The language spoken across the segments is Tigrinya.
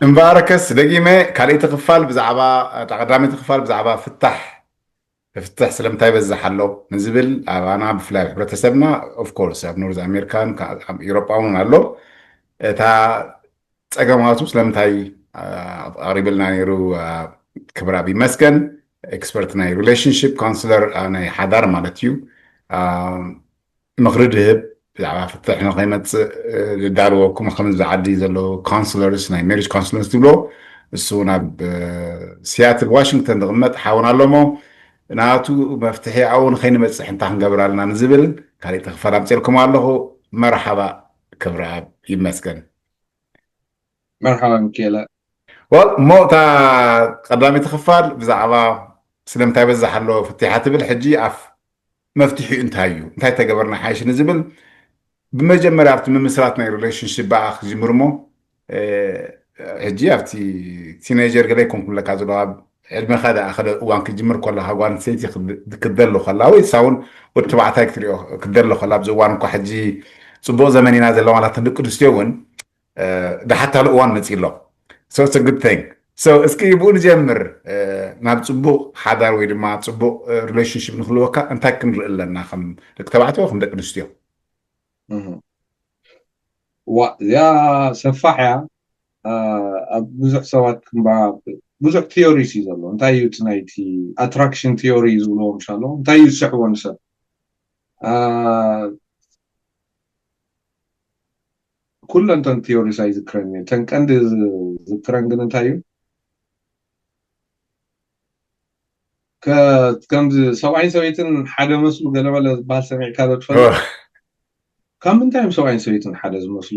እምበኣርከስ ደጊመ ካልኣይቲ ክፋል ብዛዕባ፣ እታ ቀዳመይቲ ክፋል ብዛዕባ ፍታሕ፣ ፍትሕ ስለምንታይ ይበዝሕ ኣሎ ንዝብል ኣባና፣ ብፍላይ ኣብ ሕብረተሰብና፣ of course ኣብ ኖርዝ ኣሜሪካን፣ ከ-፣ ኣብ ኤውሮጳ እውን ኣሎ። እታ ጸገማቱ ስለምንታይ፣ ኣ-፣ ኣቕሪብልና ነይሩ፣ ኣ፣ ክብራብ ይመስገን። ኤክስፐርት ናይ ሪሌሽንሺፕ ካውንስለር፣ ኣ፣ ናይ ሓዳር ማለት እዩ። ኣ፣ ምኽሪ ድህብ፣ ብዛዕባ ፍትሕ ንኸይመጽእ፣ እ፣ ዝዳልወኩም፣ ከምዚ ዓዲ ዘለዉ ካውንስለርስ፣ ናይ ሜሪጅ ካውንስለርስ ትብሎ፣ እሱ እውን ኣብ፣ እ፣ ሲያትል ዋሽንግተን ዝቕመጥ ሓውና ኣሎ እሞ፣ ናቱ መፍትሒ ኣብኡ ንኸይንበጽሕ እንታይ ክንገብር ኣለና ንዝብል ካልኣይቲ ክፋል ኣምጽኤልኩም ኣለኹ። መርሓባ ክብረኣብ ይመስገን። መርሓባ ሚኪኤለ። ወል፣ እሞ እታ ቀዳመይቲ ክፋል ብዛዕባ ስለምንታይ በዝሕ ኣሎ ፍትሓ ትብል፣ ሕጂ ኣፍ መፍትሒኡ እንታይ እዩ? እንታይ ተገበርና ሓይሽ ንዝብል ብመጀመርያ ኣብቲ ምምስራት ናይ ሪሌሽንሺፕ ብኣ ክጅምር እሞ፣ እ፣ ሕጂ ኣብቲ ቲኔጀር ገለ ይኮንኩም ለካ ዘሎ ኣብ ዕድመኻ ደኣ ከለ እዋን ክጅምር ከለኻ ጓል ኣንስተይቲ ክድ-፣ ክትደሊ ከላ ወይ ንሳ እውን ወዲ ተባዕታይ ክትሪኦ ክትደሊ ከላ ኣብዚ እዋን እኳ ሕጂ ጽቡቕ ዘመን ኢና ዘለና ዋላ እተን ደቂ ኣንስትዮ እውን፣ እ፣ ደሓታሉ እዋን መጺእ ኣሎ። So it's a good thing. So እስኪ ብኡ ንጀምር፣ እ፣ ናብ ጽቡቕ ሓዳር ወይ ድማ ጽቡቕ፣ እ፣ ሪሌሽንሺፕ ንክህልወካ እንታይ ክንርኢ ኣለና ከም ደቂ ተባዕትዮ ወይ ከም ደቂ ኣንስትዮ? እህ። ዋ፣ እዚኣ ሰፋሕ እያ። እ፣ ኣብ ብዙሕ ሰባት ክንባ-፣ ብዙሕ ቲዮሪስ እዩ ዘሎ። እንታይ እዩ እቲ ናይቲ ኣትራክሽን ቲዮሪ ዝብልዎ ምሻሎ? እንታይ እዩ ዝስሕቦ ንሰብ? እ፣ ኩለን እተን ቲዮሪስ ኣይዝክረን እየ። እተን ቀንዲ ዝ-፣ ዝክረን ግን እንታይ እዩ? ከ-፣ ከምዚ ሰብኣይን ሰበይትን ሓደ መስሉ ገለመለ ዝበሃል ሰሚዕካ ዶ ትፈልጥ? ኦ። ካብ ምንታይ እዮም ሰብኣይን ሰበይትን ሓደ ዝመስሉ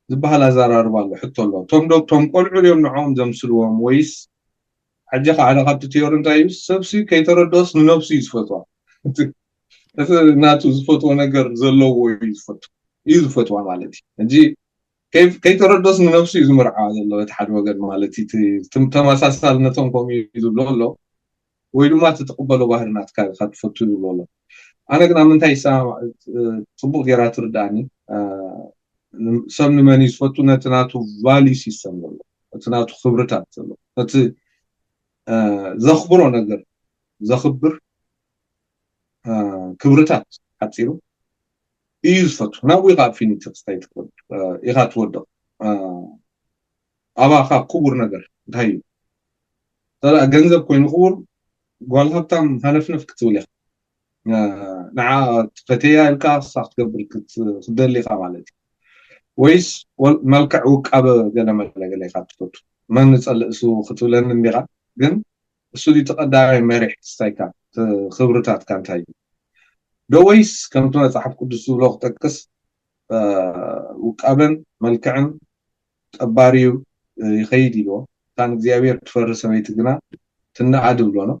ዝበሃል ኣዘራርባ ኣሎ፣ ሕቶ ኣሎ። እቶም ዶ-፣ እቶም ቆልዑ ድዮም ንዕኦም ዘምስልዎም ወይስ፣ ሕጂ ከዓ ሓደ ካብቲ ቲዮሪ እንታይ እዩ? ሰብሲ ከይተረድኦስ ንነብሱ እዩ ዝፈትዋ። እቲ፣ እቲ ናቱ ዝፈትዎ ነገር ዘለዎ እዩ ዝፈቱ-፣ እዩ ዝፈትዋ ማለት እዩ። ሕጂ ከይ-፣ ከይተረድኦስ ንነብሱ እዩ ዝምርዓ ዘሎ እቲ ሓደ ወገን ማለት እዩ። እቲ ትም-፣ ተመሳሳልነቶም ከምኡ እዩ ዝብሎ ኣሎ። ወይ ድማ እቲ ትቕበሎ ባህሪ ናትካ ኢኻ ትፈቱ ዝብሎ ኣሎ። ኣነ ግን ኣብ ምንታይ ይሰማማዕ፣ እ፣ ጽቡቕ ጌራ ትርድኣኒ፣ እ፣ ን-፣ ሰብ ንመን እዩ ዝፈቱ? ነቲ ናቱ ቫልዩ ሲስተም ዘሎ፣ እቲ ናቱ ክብርታት ዘሎ፣ እቲ፣ እ፣ ዘኽብሮ ነገር ዘኽብር፣ እ፣ ክብርታት ሓጺሩ እዩ ዝፈቱ። ናብኡ ኢኻ ኣብ ፊኒቲ ክስታይ ትወድ-፣ እ፣ ኢኻ ትወድቕ። እ፣ ኣባኻ ክቡር ነገር እንታይ እዩ? እንተ ደኣ ገንዘብ ኮይኑ ክቡር፣ ጓል ሃብታም ሃነፍነፍ ክትብል ኢኻ። እ፣ ንዓ ትፈተያ ኢልካ ክሳ ክትገብር ክት-፣ ክትደሊ ኢኻ ማለት እዩ። ወይስ ወል-፣ መልክዕ ውቃበ ገለ መለ ገለ ኢኻ ትፈቱ? መን ንጸልእ እሱ ክትብለኒ እንዲኻ? ግን እሱ ድዩ እቲ ቀዳማይ መሪሕ ክስታይካ፣ እቲ ክብርታትካ እንታይ እዩ? ዶ ወይስ ከምቲ መጽሓፍ ቅዱስ ዝብሎ ክጠቅስ፣ እ፣ ውቃበን መልክዕን ጠባሪዩ፣ እ፣ ይኸይድ ኢልዎ። እታ ንእግዚኣብሔር ትፈሪ ሰበይቲ ግና ትነኣድ ብሎ ነው።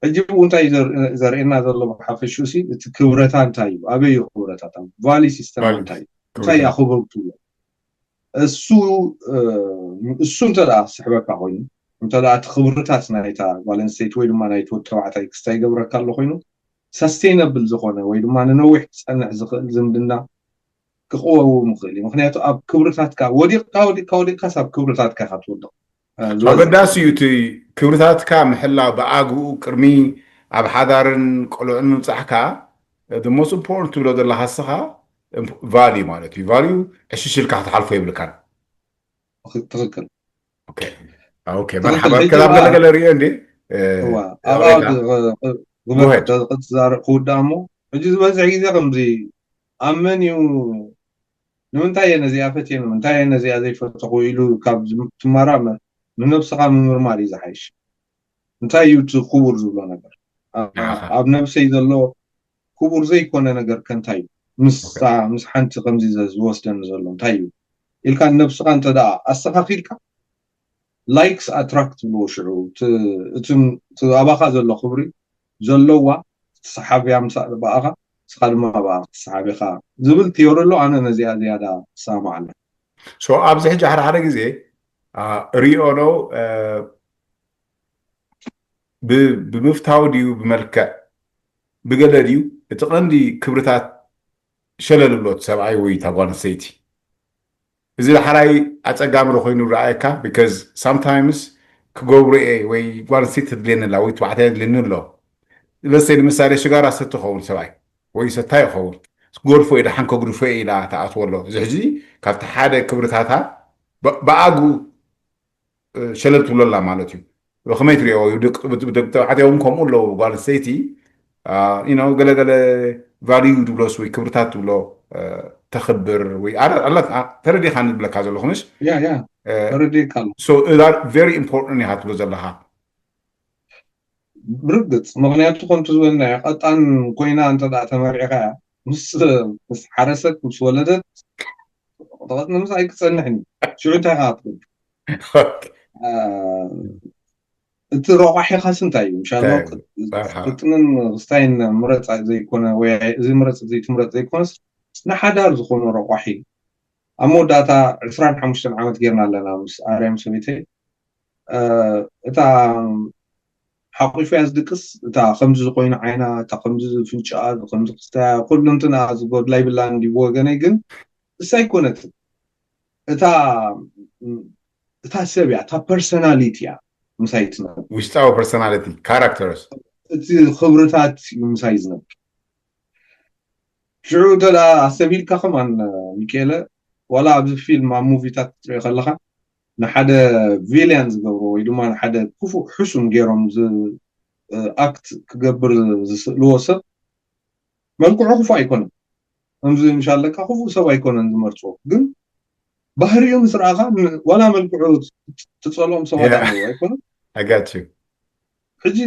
ሕጂ ብኡ እንታይ እዩ ዘር-፣ ዘርእየና ዘሎ ብሓፈሽኡ ሲ፣ እቲ ክብረታ እንታይ እዩ? ኣበይ እዩ ክብረታ? ቫሊ ሲስተም ቫሊ እንታይ እዩ? እንታይ እያ ክብረቱ? ክብረታ። እሱ፣ እ፣ እሱ እንተ ደኣ ክስሕበካ ኮይኑ፣ እንተ ደኣ እቲ ክብርታት ናይታ ጓል ኣንስተይቲ ወይ ድማ ናይቲ ወዲ ተባዕታይ ክስታይ ይገብረካ ኣሎ ኮይኑ፣ ሰስቴይነብል ዝኾነ ወይ ድማ ንነዊሕ ክጸንሕ ዝኽእል ዝምድና ክቕወም ይኽእል እዩ። ምኽንያቱ ኣብ ክብርታትካ ወዲቕካ፣ ወዲቕካ፣ ወዲቕካስ ኣብ ክብርታትካ ኢኻ ትወድቕ። እ፣ ዝበዝሕ ኣገዳሲ እዩ እቲ ክብርታትካ ምሕላው ብኣግኡ ቅድሚ ኣብ ሓዳርን ቆልዑን ምብጻሕካ፣ the most important ትብሎ ዘለኻ ንስኻ ቫልዩ ማለት እዩ። ቫልዩ ዕሽሽ ኢልካ ክትሓልፎ የብልካን። ትኽ-፣ ትኽክል። ኦኬ። ኦኬ፣ ትኽክል። መርሓባ። ሕጂ ከላብ እባ-፣ ገለገለ ርእዮ እንዴ? እ፣ እዋ፣ ኣብኣ ሬታ። ግ-፣ ግ-፣ Go ahead። ግ-፣ ክትዛረብ ክውዳእ እሞ፣ ሕጂ ዝበዝሕ ግዜ ከምዚ፣ ኣብ መን እዩ፣ ንምንታይ እየ ነዚኣ ፈትየ፣ ንምንታይ እየ ነዚኣ ዘይፈተኹ ኢሉ ካብ ዝም-፣ ትመራመር፣ ንነብስኻ ምምርማር እዩ ዝሓይሽ። እንታይ እዩ እቲ ክቡር ዝብሎ ነገር? ኣ-፣ ንዓኻ። ኣብ ነብሰይ ዘሎ ክቡር ዘይኮነ ነገር ከ እንታይ እዩ? ምስታ፣ ኦኬ። ምስ ሓንቲ ከምዚ ዘ-፣ ዝወስደኒ ዘሎ እንታይ እዩ? ኢልካ ንነብስኻ እንተ ደኣ ኣስተኻኺልካ፣ ላይክስ ኣትራክት ዝብልዎ ሽዑ፣ እቲ፣ እቲ፣ እቲ ኣባኻ ዘሎ ክብሪ ዘለዋ ትሰሓብ እያ ምሳ-፣ ብኣኻ፣ ንስኻ ድማ ብኣ ክትሰሓብ ኢኻ ዝብል ቲዮሪ ኣሎ። ኣነ ነዚኣ ዝያዳ እሰማማዕ ኣለኹ። ሶ ኣብዚ ሕጂ ሓደ ሓደ ግዜ፣ ኣ፣ ሪኦ ነው፣ እ፣ ብ-፣ ብምፍታው ድዩ ብመልክዕ ብገለ ድዩ እቲ ቀንዲ ክብርታት ሸለል ብሎ እቲ ሰብኣይ ወይ እታ ጓል ኣንስተይቲ? እዚ ዳሕራይ ኣጸጋሚ ዶ ኮይኑ ረኣየካ? Because sometimes ክገብሮ እየ ወይ ጓል ኣንስተይቲ ትድልየኒ ኣላ ወይ ተባዕታይ የድልየኒ ኣሎ። ለሰይ ንምሳሌ ሽጋራ ሰቲ ክኸውን ሰብኣይ ወይ ሰታይ ይኸውን፣ ክገድፎ እየ፣ ደሓን ከጉድፎ እየ ኢላ ትኣትዎ ኣሎ። እዚ ሕጂ ካብቲ ሓደ ክብርታታ ብ- ብኣግኡ ሸለል ትብሎ ኣላ ማለት እዩ። ብኸመይ ትሪኦ እዩ? ደቂ ደቂ ተባዕትዮ እውን ከምኡ ኣለዉ። ጓል ኣንስተይቲ you know ገለገለ ቫልዩ ድብሎስ ወይ ክብርታት ትብሎ ተኽብር ወይ ተረዲኻ ንብለካ ዘለኹ ምሽ ያ ያ ተረዲእካ ኣሎ። ቨሪ ኢምፖርታንት ኢኻ ትብሎ ዘለኻ። ብርግፅ ምክንያቱ ከምቲ ዝበልናዮ ቀጣን ኮይና እንተ ደኣ ተመርዒኻ እያ ምስ ምስ ሓረሰት ምስ ወለደት ተቐጥነ ምስ ኣይክፀንሕን እዩ። ሽዑ እንታይ ከዓ ትገብር እቲ ረቋሒኻስ እንታይ እዩ? ምሻሎ ቅጥንን ክስታይን ምረፃ ዘይኮነ ወይ እዚ ምረፅ ዘይትምረፅ ዘይኮነስ ንሓዳር ዝኾነ ረቋሒ ኣብ መወዳእታ ዕስራን ሓሙሽተን ዓመት ጌርና ኣለና ምስ ኣርያም ሰበይተይ። እታ ሓቂፉ እያ ዝድቅስ፣ እታ ከምዚ ዝኾይኑ ዓይና፣ እታ ከምዚ ፍንጫኣ፣ ከምዚ ክስታያ፣ ኩሉ እንትንኣ ዝጎድላ ይብላን እንዲ ብወገነይ ግን እሳ ኣይኮነትን። እታ እታ ሰብ እያ፣ እታ ፐርሰናሊቲ እያ ምሳይ ትነብር። ውሽጣዊ ፐርሰናሊቲ ካራክተርስ እቲ ክብርታት እዩ ምሳይ ዝነብር። ሽዑ እንተ ደኣ ኣስተብሂልካ ከማን ሚካኤለ ዋላ ኣብዚ ፊልም ኣብ ሙቪታት ክትሪኦ ከለኻ ንሓደ ቪልያን ዝገብሮ ወይ ድማ ንሓደ ክፉእ ሕሱም ገይሮም ኣክት ክገብር ዝስእልዎ ሰብ መልክዑ ክፉእ ኣይኮነን። ከምዚ ምሻለካ ክፉእ ሰብ ኣይኮነን ዝመርፅዎ ግን ባህሪኡ ምስ ረኣኻ ዋላ መልክዑ ትፀልኦም ሰባት ኣለዉ ኣይኮነን። ሕጂ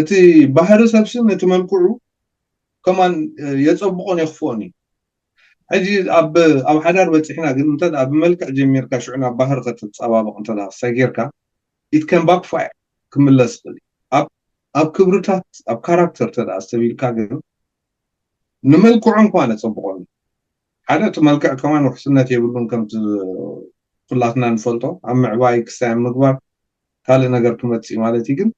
እቲ ባህሪ ሰብሲ ነቲ መልክዑ ከማን የፀብቆን የኽፍኦን እዩ። ሕጂ ኣብ ኣብ ሓዳር በፂሕና ግን እንተ ብመልክዕ ጀሚርካ ሽዑ ናብ ባህሪ ከተፀባብቕ እንተ ሰጊርካ it can backfire ክምለስ ይኽእል እዩ። ኣብ ክብርታት ኣብ ካራክተር እንተ ኣስተቢልካ ግን ንመልክዑ እንኳን የፀብቆን ሓደ እቲ መልክዕ ከማን ውሕስነት የብሉን ከምቲ ኩላትና ንፈልጦ ኣብ ምዕባይ ክስታይ ኣብ ምግባር ካልእ ነገር ክመፅእ ማለት እዩ ግን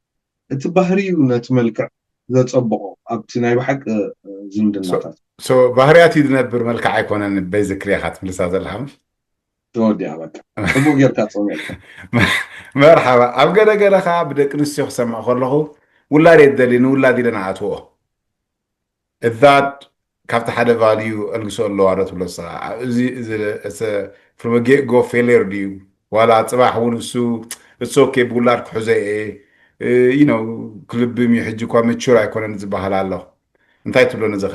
እቲ ባህሪ እዩ ነቲ መልክዕ ዘፀብቆ ኣብቲ ናይ ብሓቂ ዝምድናታት ባህርያት እዩ ዝነብር መልክዕ ኣይኮነን። በይዝክሪ ኢኻ ትምልሳ ዘለካ ምሽ ተወዲኣ በቃ ጽቡቅ ጌርካ ጾሚዕካ መርሓባ ኣብ ገለ ገለ ከዓ ብደቂ ኣንስትዮ ክሰምዕ ከለኹ ውላድ እየ ዝደሊ ንውላድ ኢለን ኣእትዎ እዛት ካብቲ ሓደ ቫልዩ ኣልግሶ ኣለዋ ዶ ትብሎ ንስኻ እዚ from a get go failure ድዩ ዋላ ፅባሕ እውን እሱ it's okay ብውላድ ክሕዞ እየ you know ክልብም እዩ ሕጂ እኳ ምቹር ኣይኮነን ዝበሃል ኣሎ እንታይ ትብሎ ንዝኸ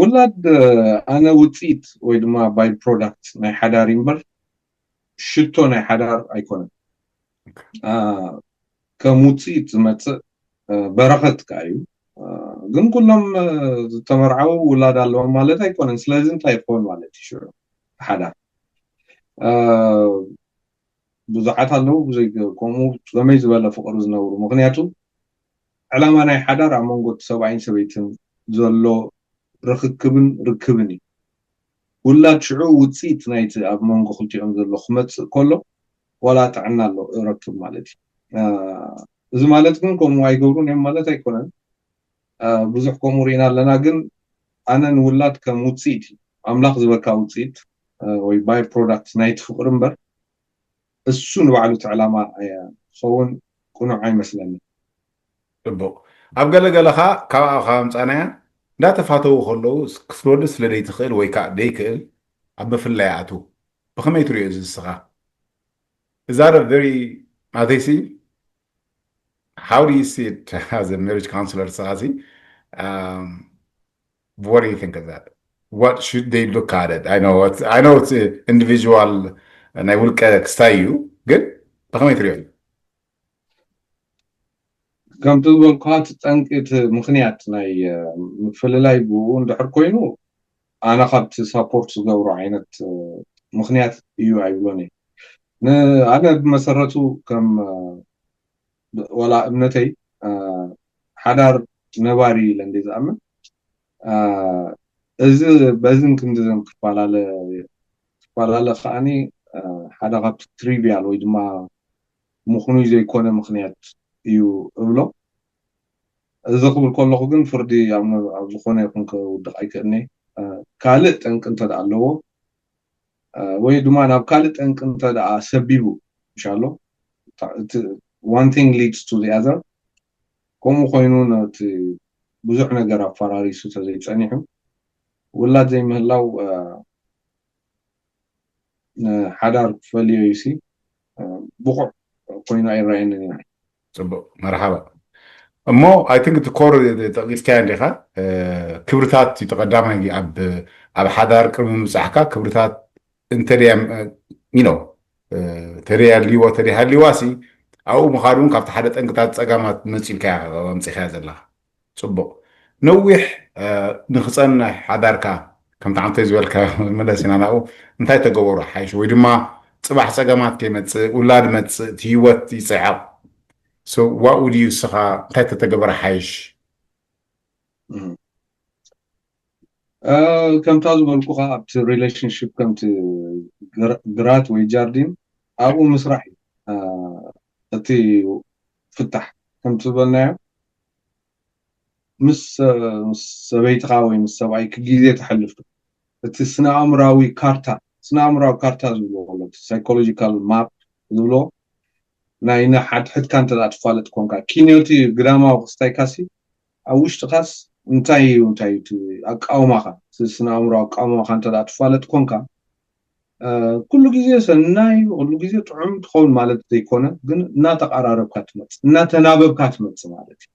ውላድ ኣነ ውፅኢት ወይ ድማ ባይ ፕሮዳክት ናይ ሓዳር እምበር ሽቶ ናይ ሓዳር ኣይኮነን ከም ውፅኢት ዝመፅእ በረኸት ከዓ እዩ ግን ኩሎም ዝተመርዓው ውላድ ኣለዎም ማለት ኣይኮነን ስለዚ እንታይ ይኸውን ማለት እዩ ሽዑ ሓዳር ብዙሓት ኣለዉ ከምኡ ከመይ ዝበለ ፍቅሪ ዝነብሩ ምክንያቱ ዕላማ ናይ ሓዳር ኣብ መንጎ እቲ ሰብኣይን ሰበይትን ዘሎ ርክክብን ርክብን እዩ ውላድ ሽዑ ውፅኢት ናይቲ ኣብ መንጎ ክልቲኦም ዘሎ ክመፅእ ከሎ ዋላ ጥዕና ኣሎ ረክብ ማለት እዩ እዚ ማለት ግን ከምኡ ኣይገብሩን እዮም ማለት ኣይኮነን ብዙሕ ከምኡ ርኢና ኣለና ግን ኣነ ንውላድ ከም ውፅኢት እዩ ኣምላኽ ዝበካ ውፅኢት ወይ ባይ ፕሮዳክት ናይቲ ፍቅሪ እምበር እሱ ንባዕሉ እቲ ዕላማ ክኸውን ቅኑዕ ኣይመስለኒ ፅቡቅ ኣብ ገለገለኻ ካብ ኣብኻ ምፃናያ እንዳተፋተዉ ከለዉ ክትወልድ ስለ ደይትኽእል ወይ ከዓ ደይክእል ኣብ ምፍላይ ኣቱ ብኸመይ ትሪኦ እዚ ንስኻ እዛ very ናተይሲ how do you see it as a marriage counselor ንስኻሲ um, what do you think of that? What should they look at it? I know it's, I know it's individual ናይ ውልቀ ክስታይ እዩ ግን ብኸመይ ትሪኦ እዩ ከምቲ ዝበልኩካ እቲ ጠንቂ እቲ ምክንያት ናይ ምፍልላይ ብኡ እንድሕር ኮይኑ ኣነ ካብቲ ሳፖርት ዝገብሮ ዓይነት ምክንያት እዩ ኣይብሎን እየ ኣነ ብመሰረቱ ከም ዋላ እምነተይ ሓዳር ነባሪ ኢለ እንደ ዝኣምን እዚ በዝን ክንድዝን ክፈላለ ክፈላለ ከዓኒ ሓደ ካብቲ ትሪቪያል ወይ ድማ ምኽኑይ ዘይኮነ ምኽንያት እዩ እብሎ እዚ ክብል ከለኹ ግን ፍርዲ ኣብ ዝኾነ ይኹን ክውድቕ ኣይክእልኒ ካልእ ጠንቂ እንተ ደኣ ኣለዎ፣ ወይ ድማ ናብ ካልእ ጠንቂ እንተ ደኣ ሰቢቡ፣ ምሻሎ፣ one thing leads to the other። ከምኡ ኮይኑ ነቲ ብዙሕ ነገር ኣፈራሪሱ ተዘይጸኒሑ፣ ውላድ ዘይምህላው ሓዳር ክፈልዮ እዩሲ ብቑዕ ኮይኑ ኣይረኣየንን ኢና። ፅቡቅ፣ መርሓባ። እሞ ኣይ ቲንክ እቲ ኮር ጠቂስካዮ እንዲኻ። ክብርታት እዩ ተቐዳማይ ኣብ ኣብ ሓዳር ቅድሚ ምብፃሕካ ክብርታት እንተደያ ነው ተደያ ኣልዋ ተደያ ሃልዋ ሲ ኣብኡ ምኻድ እውን ካብቲ ሓደ ጠንቅታት ፀጋማት መፂልካ ኣምፂኻያ ዘለኻ። ፅቡቅ፣ ነዊሕ ንክፀንሕ ሓዳርካ ከምቲ ዓምተይ ዝበልካ መለስ ኢና ናብኡ እንታይ ተገበሩ ሓይሽ ወይ ድማ ፅባሕ ፀገማት ከይመፅእ ውላድ መፅእ እቲ ህይወት ይፅዕቕ። ዋኡ ድዩ እስኻ እንታይ ተተገበረ ሓይሽ? ከምታ ዝበልኩኻ ኣብቲ ሪሌሽንሽፕ ከምቲ ግራት ወይ ጃርዲን ኣብኡ ምስራሕ እዩ እቲ ፍታሕ። ከምቲ ዝበልናዮ ምስ ሰበይትኻ ወይ ምስ ሰብኣይክ ግዜ ተሕልፍ እቲ ስነ ኣእምራዊ ካርታ ስነ ኣእምራዊ ካርታ ዝብልዎ ኣሎ ሳይኮሎጂካል ማፕ ዝብልዎ ናይ ንሓድሕድካ እንተ ትፋለጥ ኮንካ ኪንዮቲ ግዳማዊ ክስታይካሲ ኣብ ውሽጥኻስ እንታይ እዩ እንታይ እዩ ኣቃውማኻ ስነ ኣእምራዊ ኣቃውማኻ እንተ ትፋለጥ ኮንካ ኩሉ ግዜ ሰናይ ኩሉ ግዜ ጥዑም ትኸውን ማለት ዘይኮነ ግን እናተቃራረብካ ትመፅእ እናተናበብካ ትመፅእ ማለት እዩ።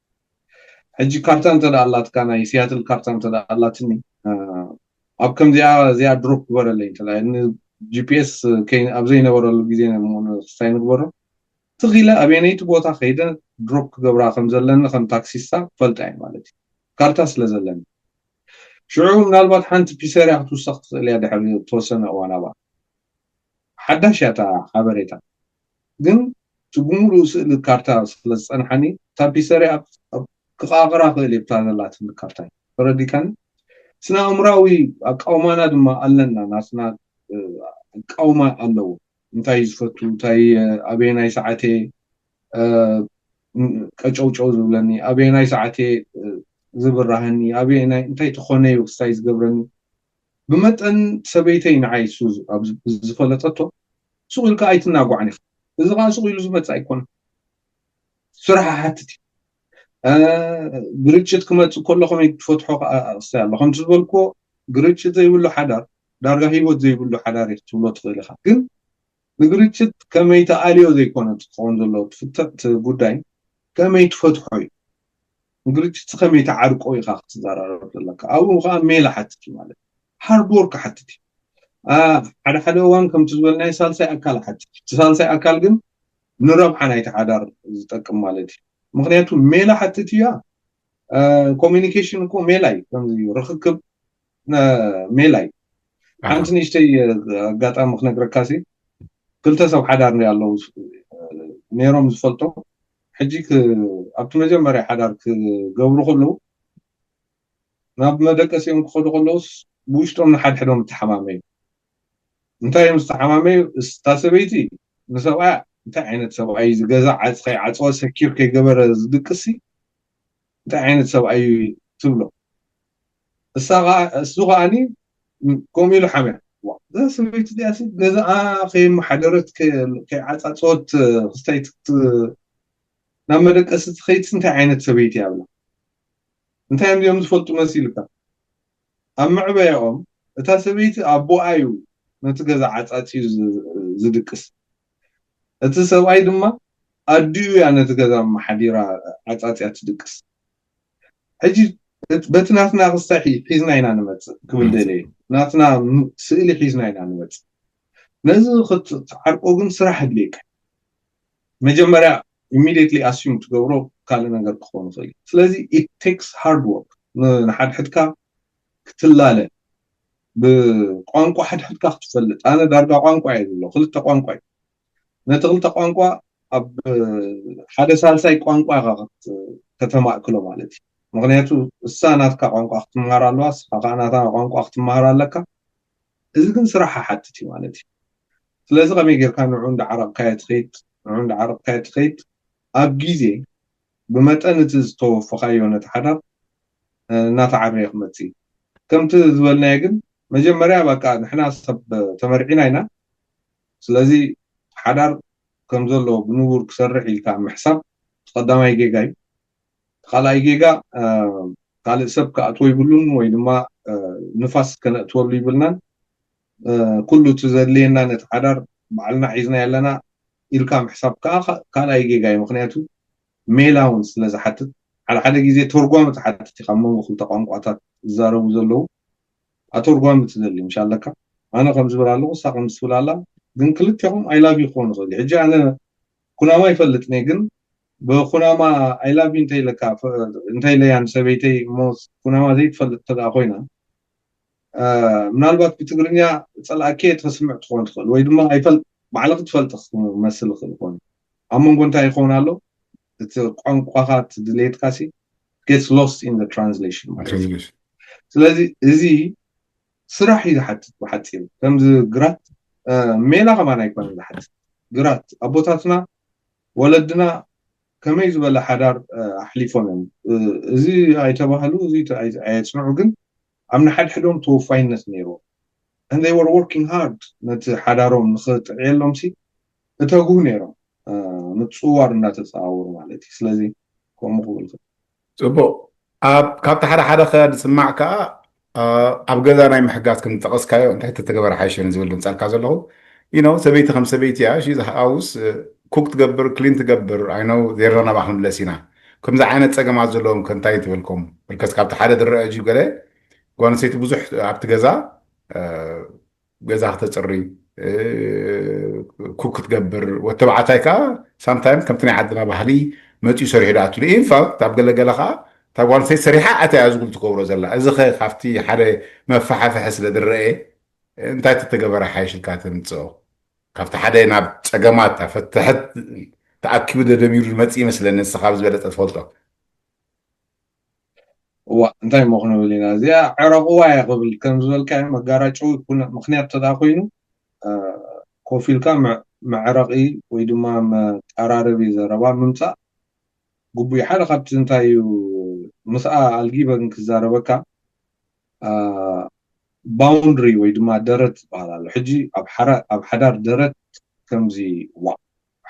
ሕጂ ካርታ እንተ ኣላትካ ናይ ሲያትል ካርታ እንተ ኣላትኒ ኣብ ከምዚኣ እዚኣ ድሮፕ ግበረለይ ጂፒኤስ ኣብ ዘይነበረሉ ግዜ ክስታይ ንግበሮ ትኺለ ኣበየነይቲ ቦታ ከይደ ድሮፕ ክገብራ ከም ዘለኒ ከም ታክሲስታ ክፈልጣ እየ ማለት እዩ። ካርታ ስለ ዘለኒ ሽዑ ምናልባት ሓንቲ ፒሰሪያ ክትውሰኽ ትኽእል እያ ድሕሪ ተወሰነ እዋን ኣብኣ ሓዳሽ እያ እታ ሓበሬታ ግን እቲ ብሙሉእ ስእሊ ካርታ ስለ ዝፀንሓኒ እታ ፒሰሪያ ክቃቕራ ክእል እየ ብታ ዘላትኒ ካርታ ተረዲካኒ። ስነ ኣእምራዊ ኣቃውማና ድማ ኣለና ናትና ኣቃውማ ኣለዎ እንታይ ዝፈቱ እንታይ ኣበየናይ ሰዓት እየ ቀጨውጨው ዝብለኒ ኣበየናይ ሰዓት እየ ዝብራህኒ ኣበየናይ እንታይ ተኾነ እዩ ክስታይ ዝገብረኒ ብመጠን ሰበይተይ ንዓይ እሱ ዝፈለጠቶ ሱቕ ኢልካ ኣይትናጓዕን ኢኻ። እዚ ከዓ ሱቕ ኢሉ ዝመፅእ ኣይኮነን። ስራሕ ሓትት እዩ። ግርጭት ክመፅእ ከሎ ከመይ ትፈትሖ ክስታይ ኣሎ። ከምቲ ዝበልክዎ ግርጭት ዘይብሉ ሓዳር ዳርጋ ህይወት ዘይብሉ ሓዳር እዩ ክትብሎ ትኽእል ኢኻ። ግን ንግርጭት ከመይ ተኣልዮ ዘይኮነ ክኸውን ዘለዎ ትፍተት ጉዳይ ከመይ ትፈትሖ እዩ። ንግርጭት ከመይ ተዓርቆ ኢኻ ክትዘራረብ ዘለካ። ኣብኡ ከዓ ሜላ ሓትት እዩ ማለት እዩ። ሃርድ ወርክ ሓትት እዩ። ሓደ ሓደ እዋን ከምቲ ዝበልናዮ ሳልሳይ ኣካል ሓትት እዩ። እቲ ሳልሳይ ኣካል ግን ንረብሓ ናይቲ ሓዳር ዝጠቅም ማለት እዩ። ምክንያቱ ሜላ ሓትት እያ። ኮሚኒኬሽን እኮ ሜላ እዩ። ከምዚ ርክክብ ሜላ እዩ። ሓንቲ ንእሽተይ ኣጋጣሚ ክነግረካ ሲ ክልተ ሰብ ሓዳር ኣለዉ ነይሮም ዝፈልጦ ሕጂ ኣብቲ መጀመርያ ሓዳር ክገብሩ ከለዉ ናብ መደቀሲኦም ክኸዱ ከለውስ ብውሽጦም ንሓድሕዶም እተሓማመዩ እንታይ እዮም ዝተሓማመዩ እታ ሰበይቲ ንሰብኣያ እንታይ ዓይነት ሰብኣይ ዝገዛ ዓፅ ከይዓፀወ ሰኪር ከይገበረ ዝድቅሲ እንታይ ዓይነት ሰብኣይ እዩ ትብሎ እሱ ከዓኒ ከምኡ ኢሉ ሓምያ እዛ ሰበይቲ እዚኣ ገዛኣ ከየመሓደረት ከይዓፃፀወት ክስታይ ናብ መደቀሲ ትኸይድስ እንታይ ዓይነት ሰበይቲ እያ ብላ እንታይ እዮም እዚኦም ዝፈልጡ መሲልካ ኣብ መዕበያኦም እታ ሰበይቲ ኣቦኣ እዩ ነቲ ገዛ ዓፃፂዩ ዝድቅስ እቲ ሰብኣይ ድማ ኣዲኡ እያ ነቲ ገዛ መሓዲራ ዓፃፂያ ትድቅስ ሕጂ በቲ ናትና ክስታይ ሒዝና ኢና ንመፅእ ክብል ደለ ናትና ስእሊ ሒዝና ኢና ንመፅእ ነዚ ክትዓርቆ ግን ስራሕ ኣድልየካ መጀመርያ ኢሚዲየትሊ ኣስዩም ትገብሮ ካልእ ነገር ክኸውን ይኽእል እዩ ስለዚ it takes hard work ንሓድሕድካ ክትላለ ብቋንቋ ሓድሕድካ ክትፈልጥ ኣነ ዳርጋ ቋንቋ እየ ዝብሎ ክልተ ቋንቋ እዩ ነቲ ክልተ ቋንቋ ኣብ ሓደ ሳልሳይ ቋንቋ ኢኻ ከተማእክሎ ማለት እዩ ምክንያቱ እሳ ናትካ ቋንቋ ክትምሃር ኣለዋ ስኻ ከዓ ናታ ቋንቋ ክትምሃር ኣለካ እዚ ግን ስራሕ ሓትት እዩ ማለት እዩ ስለዚ ከመይ ጌርካ ንዑ እንዳዓረቕካዮ ትኸይድ ንዑ እንዳዓረቕካዮ ትኸይድ ኣብ ግዜ ብመጠን እቲ ዝተወፈኻዮ ነቲ ሓዳር እናተዓረየ ክመፅእ እዩ ከምቲ ዝበልናዮ ግን መጀመርያ በቃ ንሕና ሰብ ተመርዒና ኢና። ስለዚ ሓዳር ከም ዘሎ ብንቡር ክሰርሕ ኢልካ ምሕሳብ ቀዳማይ ጌጋ እዩ። ካልኣይ ጌጋ ካልእ ሰብ ክኣትዎ ይብሉን ወይ ድማ ንፋስ ከነእትወሉ ይብልናን። ኩሉ እቲ ዘድልየና ነቲ ሓዳር ባዕልና ሒዝና ኣለና ኢልካ ምሕሳብ ከዓ ካልኣይ ጌጋ እዩ። ምክንያቱ ሜላ እውን ስለ ዝሓትት ሓደ ሓደ ግዜ ተርጓሚ ትሓትት ኢካ መንጎ ክልተ ቋንቋታት ዝዛረቡ ዘለዉ ኣተርጓሚ ትደሊ ምሽ ኣለካ። ኣነ ከም ዝብል ኣለኩ እሳ ከም ዝብል ኣላ። ግን ክልቴኹም ኣይላቭ ክኾኑ ይኽእል እዩ። ሕጂ ኣነ ኩናማ ይፈልጥኒ ግን ብኩናማ ኣይላቭ እንተይለካ እንተይለያ ንሰበይተይ እሞ ኩናማ ዘይትፈልጥ ተደኣ ኮይና ምናልባት ብትግርኛ ፀላእኬ ተስምዕ ትኾን ትኽእል ወይ ድማ ኣይፈል ባዕልክ ትፈልጥ ክመስል ይኽእል ይኾን ኣብ መንጎ እንታይ ይኸውን ኣሎ እቲ ቋንቋኻ ድሌትካ ሲ gets lost in the translation ማለት ስለዚ እዚ ስራሕ እዩ ዝሓትት ብሓፂሩ ከምዚ ግራት ሜላ ከማን ኣይኮነን ዝሓትት ግራት ኣቦታትና ወለድና ከመይ ዝበለ ሓዳር ኣሕሊፎም እዮም እዚ ኣይተባህሉ እዚ ኣየፅንዑ ግን ኣብ ንሓድሕዶም ተወፋይነት ነይርዎም and they were working hard ነቲ ሓዳሮም ንክጥዕየሎም ሲ እተግሁ ነይሮም ምፅዋር እናተፀዋወሩ ማለት እዩ ስለዚ ከምኡ ክብል ፅቡቅ ካብቲ ሓደ ሓደ ከ ዝስማዕ ከዓ ኣብ ገዛ ናይ ምሕጋዝ ከም ዝጠቀስካዮ እንታይ ተተገበረ ሓይሸን ዝብል ድምፃልካ ዘለኹ you know ሰበይቲ ከም ሰበይቲ እያ she's a house cook ትገብር clean ትገብር I know ዜርና ናባ ክንምለስ ኢና ከምዚ ዓይነት ፀገማት ዘለዎም ከ እንታይ ትብልኩም because ካብቲ ሓደ ዝረአ እዩ ገለ ጓል ኣንስተይቲ ብዙሕ ኣብቲ ገዛ ገዛ ክተፅሪ ኩክ ክትገብር ወተባዕታይ ከዓ ሳምታይም ከምቲ ናይ ዓድና ባህሊ መፅኡ ሰሪሑ ዳኣትሉ ኢንፋክት ኣብ ገለገለ ከዓ እታ ጓል ኣንስተይቲ ሰሪሓ ኣትያ ዝብል ትገብሮ ዘላ እዚ ኸ ካብቲ ሓደ መፋሓፍሒ ስለ ዝረአ እንታይ ተተገበረ ሓይሽ ኢልካ ተምፅኦ ካብቲ ሓደ ናብ ፀገማት ፈትሐት ተኣኪቡ ደደሚሩ ዝመፅእ ይመስለኒ ንስኻ ብዝበለፀ ትፈልጦ እዋ እንታይ እሞ ክንብል ኢና እዚኣ ዕረቕዋ እያ ክብል ከም ዝበልካ መጋራጨዊ ምክንያት ተዳ ኮይኑ ኮፍ ኢልካ መዕረቒ ወይ ድማ መቀራረቢ ዘረባ ምምፃእ ግቡይ ሓደ ካብቲ እንታይ እዩ ምስኣ ኣልጊበን ክዛረበካ boundary ወይ ድማ ደረት ዝበሃል ኣሎ ሕጂ ኣብ ሓዳር ደረት ከምዚ ዋ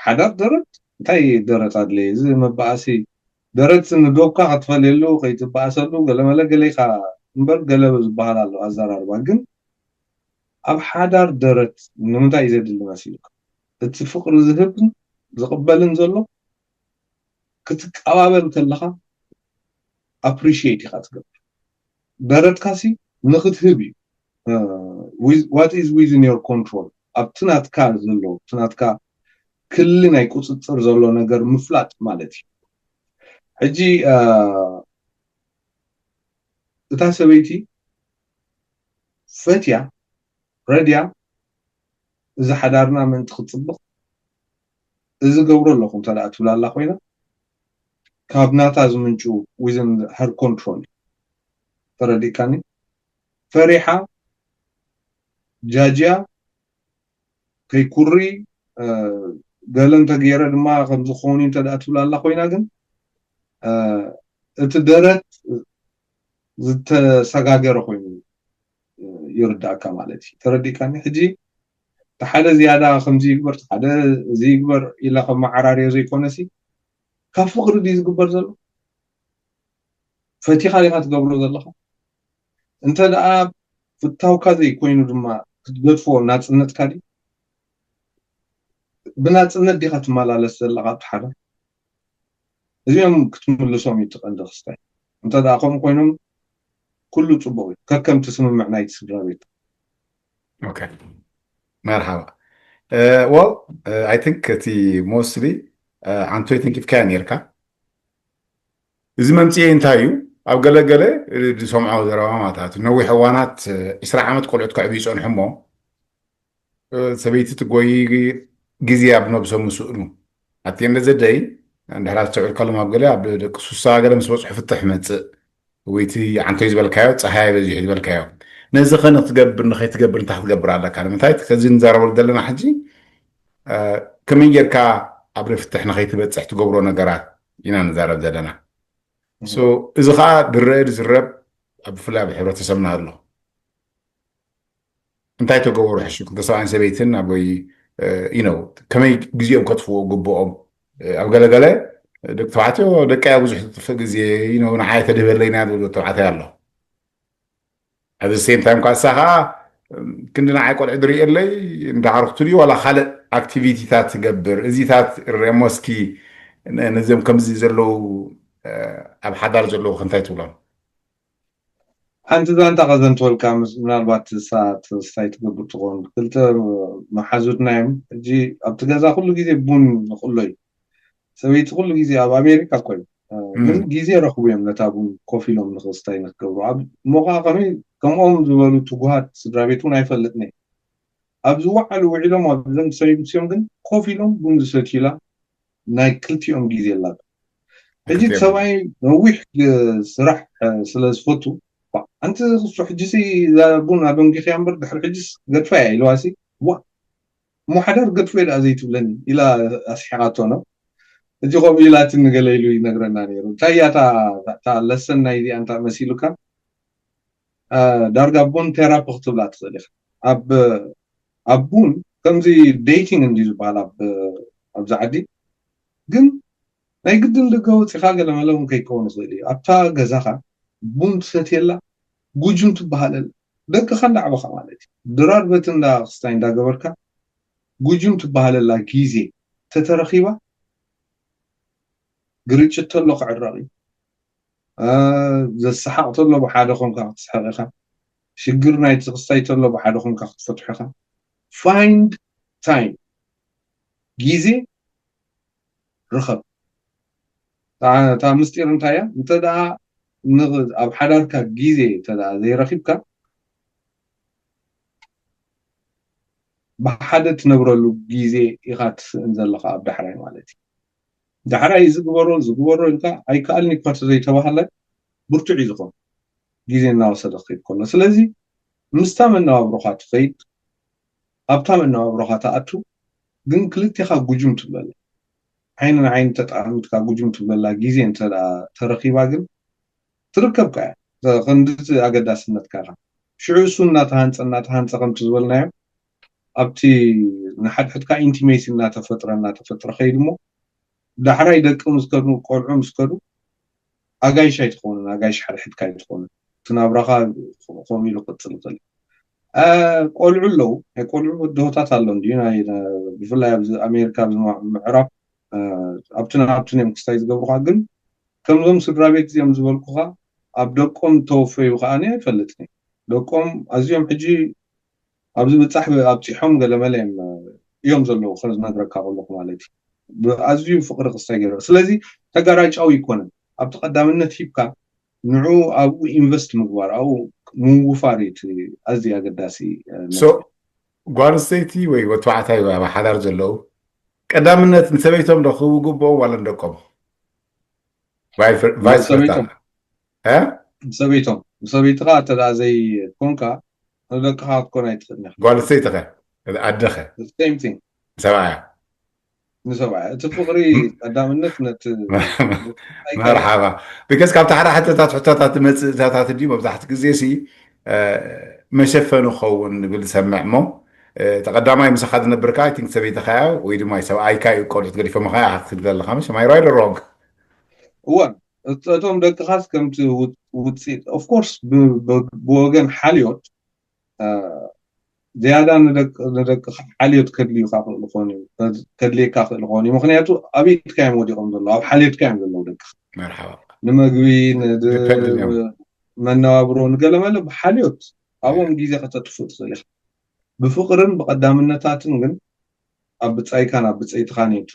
ሓዳር ደረት እንታይ ደረት ኣድለየ እዚ መባኣሲ ደረት ንዶብካ ክትፈልየሉ ከይትበኣሰሉ ገለመለ ገሌካ እምበር ገለ ዝበሃል ኣሎ ኣዘራርባ ግን ኣብ ሓዳር ደረት ንምንታይ እዩ ዘድሊ መሲሉካ እቲ ፍቅሪ ዝህብን ዝቅበልን ዘሎ ክትቀባበል ከለካ appreciate ኢካ ትገብር ደረትካሲ ንክትህብ እዩ what is within your control ኣብቲ ናትካ ዘሎ እቲ ናትካ ክሊ ናይ ቁፅፅር ዘሎ ነገር ምፍላጥ ማለት እዩ ሕጂ እታ ሰበይቲ ፈትያ ረድያ እዚ ሓዳርና ምእንቲ ክፅብቕ እዚ ገብሮ ኣለኹ እንተ ትብላላ ኮይና ካብ ናታ ዝምንጩ within her control ተረዲእካኒ ፈሪሓ ጃጅያ ከይኩሪ ገለ እንተገይረ ድማ ከምዝኸውን እዩ እንተ ትብላላ ኮይና ግን እቲ ደረት ዝተሰጋገረ ኮይኑ ይርዳእካ ማለት እዩ ተረዲእካኒ ሕጂ እቲ ሓደ ዝያዳ ከምዚ ይግበር ሓደ እዚ ይግበር ኢላ ከመዓራርዮ ዘይኮነሲ ካብ ፍቅሪ ድዩ ዝግበር ዘሎ ፈቲኻ ዲኻ ትገብሮ ዘለኻ እንተ ደኣ ፍታውካ ዘይኮይኑ ድማ ክትገድፎ ናፅነትካ ድዩ ብናፅነት ዲኻ ትመላለስ ዘለኻ ኣብቲ ሓደ እዚኦም ክትምልሶም እዩ ትቐንዲ ክስታይ እንተ ደኣ ከምኡ ኮይኖም ኩሉ ፅቡቅ እዩ ከከም ትስምምዕ ናይቲ ስድራ ቤት መርሓባ well I think እቲ mostly ዓንቶይ ተንኪፍካያ ነርካ እዚ መምፅኤ እንታይ እዩ ኣብ ገለገለ ዝሰምዖ ዘረባ ማለታት ነዊሕ እዋናት ዕስራ ዓመት ቆልዑት ከዕብዩ ይፀንሑ እሞ ሰበይቲ ትጎይ ግዜ ኣብ ነብሶም ምስእኑ ኣቲ እንደ ዘደይ እንድሕር ኣስተውዕልካሎም ኣብ ገለ ኣብ ደቂ ሱሳ ገለ ምስ በፅሑ ፍትሕ መፅእ ወይ እቲ ዓንቶይ ዝበልካዮ ፀሃይ በዚሑ ዝበልካዮ ነዚ ከ ንክትገብር ንከይትገብር እንታይ ክትገብር ኣለካ ንምንታይ ከዚ ንዛረበሉ ዘለና ሕጂ ከመይ ጌርካ ኣብ ፍትሕ ንከይትበፅሕ ትገብሮ ነገራት ኢና ንዛረብ ዘለና እዚ ከዓ ድረአ ዝረብ ኣብ ብፍላይ ኣብ ሕብረተሰብና ኣሎ። እንታይ ተገበሩ ሕሹ ክልተ ሰብኣይን ሰበይትን ኣብ ወይ you know ከመይ ግዜኦም ከጥፍዎ ግብኦም? ኣብ ገለገለ ደቂ ተባዕትዮ ደቀያ ብዙሕ ዝጥፍእ ግዜ you know ንዓይ ተድህበለይና ዝብሉ ተባዕታይ ኣሎ። ኣብዚ ሴም ታይም ኳሳ ከዓ ክንዲ ንዓይ ቆልዑ ድርእየለይ እንዳዓርኩ ትድዩ ዋላ ካልእ ኣክቲቪቲታት ትገብር እዚታት ሬሞስኪ ነዚኦም ከምዚ ዘለዉ ኣብ ሓዳር ዘለዉ ክንታይ ትብሎም? ሓንቲ ዛንታ ከዘንትወልካ ምናልባት ሳት ስታይ ትገብር ትኾን ክልተ መሓዙትና እዮም። ሕጂ ኣብቲ ገዛ ኩሉ ግዜ ቡን ንቕሎ እዩ። ሰበይቲ ኩሉ ግዜ ኣብ ኣሜሪካ እኮ እዩ ግን ግዜ ረኽቡ እዮም ነታ ቡን ኮፍ ኢሎም ንክስታይ ንክገብሩ ኣብ ሞኻ ከመይ ከምኦም ዝበሉ ትጉሃት ስድራ ቤት እውን ኣይፈልጥን እየ። ኣብ ዝወዓሉ ውዒሎም ኣብዞም ሰበይቲ ምስዮም ግን ኮፍ ኢሎም ቡን ዝሰትዩላ ናይ ክልቲኦም ግዜ ኣላቶ። ሕጂ ሰብኣይ ነዊሕ ስራሕ ስለ ዝፈቱ ኣንቲ እሱ ሕጂ ቡን ኣደንጊኽያ እምበር ድሕሪ ሕጂስ ገድፋ እያ ኢልዋሲ ዋ እሞ ሓዳር ገድፎ እየ ደኣ ዘይትብለኒ ኢላ ኣስሒቓቶ ነው። እዚ ከምኡ ኢላትኒ ገለ ኢሉ ይነግረና ነይሩ። እንታይ እያ እታ ለሰን ናይ እዚኣ እንታይ መሲሉካ? ዳርጋ ቡን ቴራፒ ክትብላ ትኽእል ኢኻ። ኣብ ኣብ ቡን ከምዚ ዴቲንግ እንዲ ዝበሃል ኣብዚ ዓዲ ግን ናይ ግድን ደገ ወፂኻ ገለመለ እውን ከይከውን ይኽእል እዩ። ኣብታ ገዛኻ ቡን ትሰትየላ ጉጅም ትበሃለላ ደቅኻ እንዳዕበኻ ማለት እዩ። ድራር በቲ እንዳ ክስታይ እንዳገበርካ ጉጅም ትበሃለላ ግዜ ተተረኺባ ግርጭት ተሎ ክዕረቕ እዩ። ዘሰሓቕ ተሎ ብሓደ ኮንካ ክትስሕቕ ኢኻ። ሽግር ናይ ትኽስታይ ተሎ ብሓደ ኮንካ ክትፈትሖ ኢኻ። ፋይንድ ታይም ግዜ ርኸብ። እታ ምስጢር እንታይ እያ? እንተ ደኣ ኣብ ሓዳርካ ግዜ እንተ ዘይረኺብካ ብሓደ ትነብረሉ ግዜ ኢኻ ትስእን ዘለኻ ኣብ ዳሕራይ ማለት እዩ። ዳሕራይ ዝግበሮ ዝግበሮ ኢልካ ኣይከኣልን እኳ ተዘይተባሃለ ብርቱዕ እዩ ዝኾን ግዜ እናወሰደ ክኸይድ ከሎ። ስለዚ ምስታ መነባብሮኻ ትኸይድ ኣብታ መነባብሮኻ ትኣቱ ግን ክልቴኻ ጉጅም ትብለላ ዓይኒ ንዓይኒ ተጠቓሚትካ ጉጅም ትብለላ ግዜ እንተ ተረኺባ ግን ትርከብካ እያ። ክንድቲ ኣገዳስነትካ ኢኻ። ሽዑ እሱ እናተሃንፀ እናተሃንፀ ከምቲ ዝበልናዮ ኣብቲ ንሓድሕድካ ኢንቲሜሲ እናተፈጥረ እናተፈጥረ ከይድ እሞ ዳሕራይ ደቂ ምስ ከዱ ቆልዑ ምስ ከዱ ኣጋይሽ ኣይትኾኑን፣ ኣጋይሽ ሓድሕድካ ኣይትኾኑን። እቲ ናብራኻ ከምኡ ኢሉ ክቕፅል ይኽእል። ቆልዑ ኣለዉ፣ ናይ ቆልዑ ብድሆታት ኣሎ እንድዩ። ብፍላይ ኣብዚ ኣሜሪካ ኣብዚ ምዕራብ ኣብቲ ናብቲ እዮም ክስታይ ዝገብሩኻ። ግን ከምዞም ስድራ ቤት እዚኦም ዝበልኩኻ ኣብ ደቆም ተወፈዩ ከዓኒ ኣይፈልጥን። ደቆም ኣዝዮም ሕጂ ኣብዚ ብጻሕ ኣብጺሖም ገለመለ እዮም እዮም ዘለዉ ከዝነግረካ ከለኹ ማለት እዩ። ብኣዝዩ ፍቕሪ ክስታይ ገይረ። ስለዚ ተጋራጫዊ ኣይኮነን። ኣብቲ ቀዳምነት ሂብካ ንዑ ኣብኡ ኢንቨስት ምግባር ኣብኡ ምውፋር እዩ እቲ ኣዝዩ ኣገዳሲ። So ጓል ኣንስተይቲ ወይ ወዲ ተባዕታይ ኣብ ሓዳር ዘለዉ ቀዳምነት ንሰበይቶም ዶ ክህቡ ግብኦም ዋላ ንደቆም? ቫይስ ቨርሳ። ሰበይቶም ንሰበይትኻ እንተ ደኣ ዘይኮንካ ንደቅኻ ክትኮን ኣይትኽእልን ኢኻ። ጓል ኣንስተይቲ ኸ ኣደ ኸ ሴም ቲንግ ሰብኣያ ንሰብኣያ እቲ ፍቕሪ ቀዳምነት ነቲ መርሓባ። ቢካዝ ካብቲ ሓደ ሕቶታት ሕቶታት ዝመፅእ እታታት ድዩ መብዛሕቲ ግዜ ሲ መሸፈኒ ክኸውን ንብል ዝሰምዕ እሞ ተቐዳማይ ምሳኻ ዝነብርካ ኣይ ቲንክ ሰበይትኻ እያ ወይ ድማ ሰብኣይካ እዩ ቆልዑት ገዲፎምኻ ኢኻ ክትብል ዘለኻ መሽ ማይ ራይት ሮንግ? እወ እቶም ደቅኻስ ከምቲ ውፅኢት ኦፍኮርስ ብወገን ሓልዮት ዝያዳ ንደቅኻ ሓልዮት ከድልዩካ ክእል ኾን እዩ ከድልየካ ክእል ኾን እዩ። ምክንያቱ ኣብ ኢድካ እዮም ወዲቖም ዘለዉ ኣብ ሓልዮትካ እዮም ዘለዉ ደቅኻ መርሓባ ንመግቢ Dependent እዮም። መነባብሮ ንገለመለ ብሓልዮት ኣብኦም ግዜ ከተጥፍእ ትኽእል ኢኻ። ብፍቕርን ብቐዳምነታትን ግን ኣብ ብጻይካን ኣብ ብጸይትኻን እዩ እቲ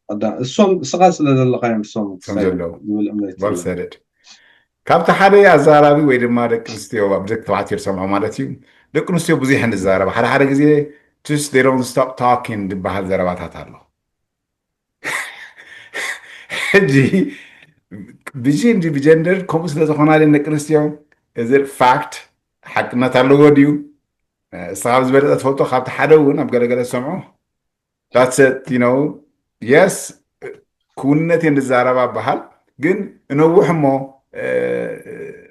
ቀዳ- እሶም እስኻ ስለ ዘለኻ እዮም እሶም እሶም ዘለዉ። ዝብል እምነት እዩ። ወልሰደድ ካብቲ ሓደ ኣዛራቢ ወይ ድማ ደቂ ኣንስትዮ ኣብ ደቂ ተባዕትዮ ዝሰምዖ ማለት እዩ። ደቂ ኣንስትዮ ብዙሕ ንዛረባ ሓደ ሓደ ግዜ just they don't stop talking ዝበሃል ዘረባታት ኣሎ። ሕጂ ብጂ እንዲ ብጀንደር ከምኡ ስለ ዝኾና ደን ደቂ ኣንስትዮ እዚ ፋክት ሓቅነት ኣለዎ ድዩ? እስኻ ኣብ ዝበለፀ ትፈልጦ ካብቲ ሓደ እውን ኣብ ገለገለ ዝሰምዖ that's it you know yes ክውንነት እየ ንዛረባ በሃል ግን እነውሕ እሞ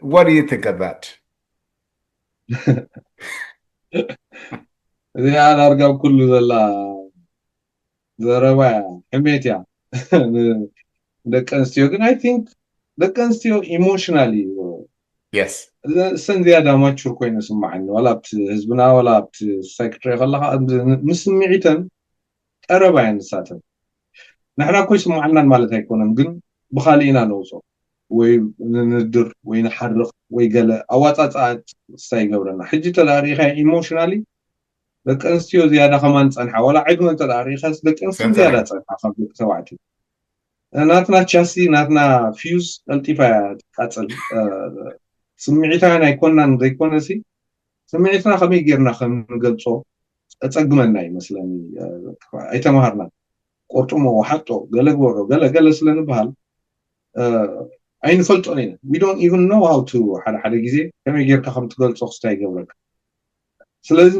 What do you think of that? እዚኣ ዳርጋ ኣብ ኩሉ ዘላ ዘረባ እያ፣ ሕሜት እያ። ደቂ ኣንስትዮ ግን፣ I think ደቂ ኣንስትዮ ኢሞሽናል እዩ። Yes. እሰን ዝያዳ ማቹር ኮይነ ስማዓኒ፣ ዋላ ኣብቲ ህዝብና ዋላ ኣብቲ ሳይክትሪ ከለካ ምስ ስምዒተን ቀረባ እየን ንሳተን። ንሕና እኮ ይስማዓናን ማለት ኣይኮነን፣ ግን ብካሊእና ነውፅኦ ወይ ንንድር ወይ ንሓርቕ ወይ ገለ ኣዋፃፅኣ ክስታይ ይገብረና። ሕጂ ተዳሪኻ ኢሞሽናሊ ደቂ ኣንስትዮ ዝያዳ ከማን ጸንሓ፣ ዋላ ዕድመ እንተ ደኣ ርኢኻስ ደቂ ኣንስትዮ ሰንሰለት። ዝያዳ ጸንሓ ካብ ደቂ ተባዕትዮ። ናትና ቻሲ ናትና ፊውዝ ቀልጢፋ እያ ትቃጸል። ስምዒታውያን ኣይኮናን ዘይኮነሲ ስምዒትና ከመይ ጌርና ከም ንገልጾ ጸግመና ይመስለኒ። ኣይተማሃርና። ቆርጥሞ፣ ወሓጦ፣ ገለ ግበሮ፣ ገለ ገለ ስለ ንበሃል ኣይንፈልጦን ኢና። We don't even know how to ሓደ ሓደ ግዜ ከመይ ጌርካ ከም ትገልጾ ክስታይ ይገብረካ። ስለዚ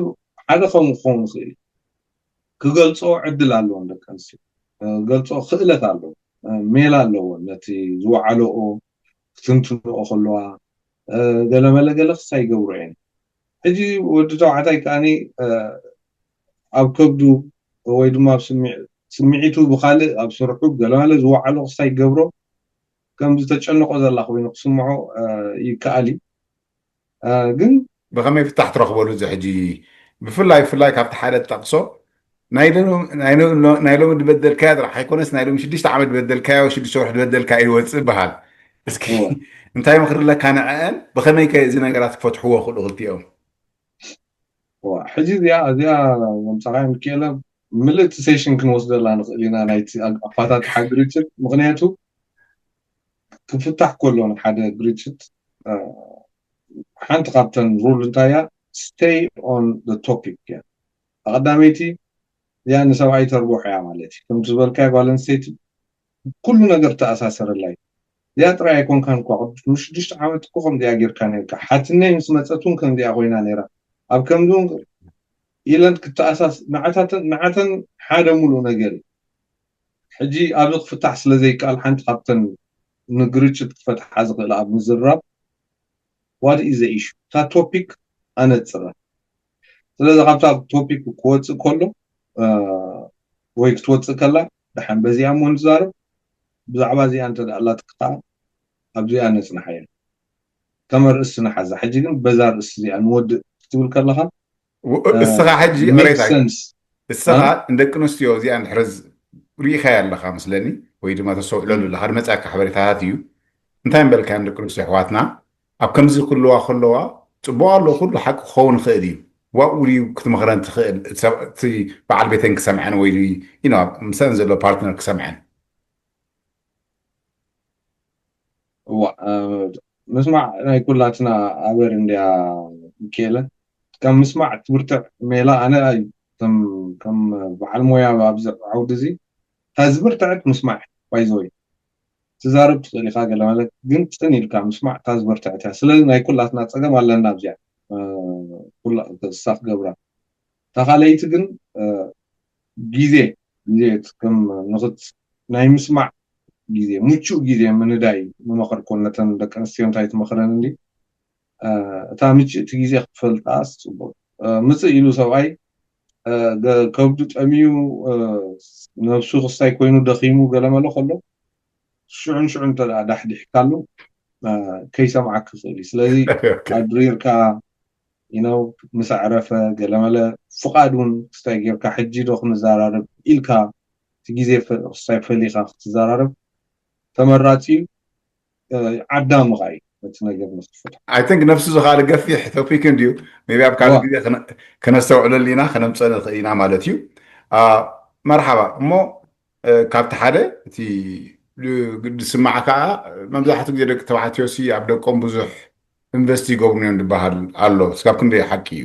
ሓደ ከምኡ ክኸውን ይኽእል እዩ። ክገልጾ ዕድል ኣለዎም ደቂ ኣንስትዮ። ገልጾ ክእለት ኣለዎ፣ ሜላ ኣለዎ። ነቲ ዝወዓለኦ ክትንትንኦ ከለዋ ገለመለ ገለ ክስታይ ይገብሮ እየን። ሕጂ ወዲ ተባዕታይ ከኣኒ ኣብ ከብዱ ወይ ድማ ኣብ ስምዒ- ስምዒቱ ብካልእ ኣብ ስርሑ ገለመለ ዝወዓሎ ክስታይ ይገብሮ ከም ዝተጨነቆ ዘላ ኮይኑ ክስምዖ ይከኣል እዩ። ግን ብከመይ ፍታሕ ትረኽበሉ እዚ ሕጂ? ብፍላይ ብፍላይ ካብቲ ሓደ ትጠቕሶ ናይ ሎሚ ድበደልካዮ ጥራሕ ኣይኮነስ ናይ ሎሚ ሽዱሽተ ዓመት ድበደልካዮ ሽዱሽተ ወርሒ ድበደልካዮ ይወፅእ ይበሃል። እስኪ እንታይ ምኽሪ ኣለካ ንዐአን? ብኸመይ ከ እዚ ነገራት ክፈትሕዎ ክእሉ ክልቲኦም? ሕጂ እዚኣ እዚኣ መምፃኻይ ምክኤለ ምልእቲ ሴሽን ክንወስደላ ንኽእል ኢና ናይቲ ኣፋታትሓ ግርጭት። ምክንያቱ ክፍታሕ ከሎ ንሓደ ግርጭት ሓንቲ ካብተን ሩል እንታይ እያ? Stay on the topic እያ። ኣቐዳመይቲ እዚኣ ንሰብኣይ ተርቦሕ እያ ማለት እዩ። ከምቲ ዝበልካዮ ጓል ኣንስተይቲ ኩሉ ነገር ተኣሳሰረላ እዩ። እዚኣ ጥራይ ኣይኮንካን እኳ ቅዱስ ንሽዱሽተ ዓመት እኮ ከምዚኣ ጌርካ ነርካ። ሓትነይ ምስ መፀት እውን ከምዚኣ ኮይና ነይራ። ኣብ ከምዚ እውን ኢለን ክተኣሳስ ንዓታተን ንዓተን ሓደ ሙሉእ ነገር እዩ። ሕጂ ኣብዚ ክፍታሕ ስለ ዘይከኣል ሓንቲ ካብተን ንግርጭት ክፈትሓ ዝኽእል ኣብ ምዝርራብ what is the issue እታ ቶፒክ ኣነፅራ። ስለዚ ካብታ ቶፒክ ክወፅእ ከሎ ወይ ክትወፅእ ከላ ደሓን በዚኣ እሞ ንዛረብ። ብዛዕባ እዚኣ እንተ ኣላትክ ከዓ ኣብዚኣ ነፅንሓ እያ። ከም ኣርእስቲ ንሓዛ። ሕጂ ግን በዛ ኣርእስቲ እዚኣ ንወድእ ክትብል ከለካ እስኻ ሕጂ make ቅሬታ sense እስኻ ንደቂ ኣንስትዮ እዚኣ እንድሕር ዝ- ርኢኻያ ኣለኻ መስለኒ ወይ ድማ ተስተውዕለሉ ኣለኻ ዝመፅኣካ ሓበሬታታት እዩ። እንታይ ምበልካ ንደቂ ኣንስትዮ ኣሕዋትና ኣብ ከምዚ ክልዋ ከለዋ ፅቡቅ ኣሎ ኩሉ ሓቂ ክኸውን ይኽእል እዩ። ዋኡ ክትመኽረን ትኽእል እቲ ሰብ- እቲ በዓል ቤተን ክሰምዐን ወይ ዩ ኖ ምሰን ዘሎ ፓርትነር ክሰምዐን እዋ ምስማዕ ናይ ኩላትና ኣበር እንድያ። ምክኤለ ካብ ምስማዕ ትብርትዕ ሜላ ኣነ እዩ ከም ከም በዓል ሞያ ኣብዚ ዓውዲ እዚ እታ ዝበርትዐት ምስማዕ ባይዘወይ ትዛረብ ትኽእል ኢኻ ገለ ማለት ግን ፅን ኢልካ ምስማዕ እታ ዝበርትዐት እያ። ስለዚ ናይ ኩላትና ፀገም ኣለና ኣብዚኣ እሳ ክገብራ እታ ካልኣይቲ ግን ግዜ ግዜ ከም ንኽት ናይ ምስማዕ ግዜ ምቹእ ግዜ ምንዳይ ምመኸርኮን ነተን ደቂ ኣንስትዮ እንታይ ትመኽረን እንዲ እታ ምጭእቲ ግዜ ክትፈልጣ ጽቡቅ ምጽእ ኢሉ ሰብኣይ ከብዱ ጠሚዩ ነብሱ ክስታይ ኮይኑ ደኺሙ ገለመለ ከሎ ሽዑን ሽዑን እንተ ዳሕዲሕካሉ ከይሰምዓክ ይኽእል እዩ ስለዚ ኣድሪርካ you know ምስ ኣዕረፈ ገለመለ ፍቓድ እውን ክስታይ ጌርካ ሕጂ ዶ ክንዘራረብ ኢልካ እቲ ግዜ ክስታይ ፈሊኻ ክትዘራረብ ተመራፂ እዩ። ዓዳሚ ኸዓ እዩ ነቲ ነገር ንክፍታ I think ነብሱ ዝኻለ ገፊሕ ቶፒክ እንድዩ ቢ ኣብ ካልእ ግዜ ከነስተውዕለሉ ኢና ከነምፀእ ንኽእል ኢና ማለት እዩ። መርሓባ እሞ ካብቲ ሓደ እቲ ዝስማዕ ከዓ መብዛሕትኡ ግዜ ደቂ ተባዕትዮ ሲ ኣብ ደቆም ብዙሕ ኢንቨስት ይገብሩን እዮም ዝበሃል ኣሎ። ስጋብ ክንደይ ሓቂ እዩ?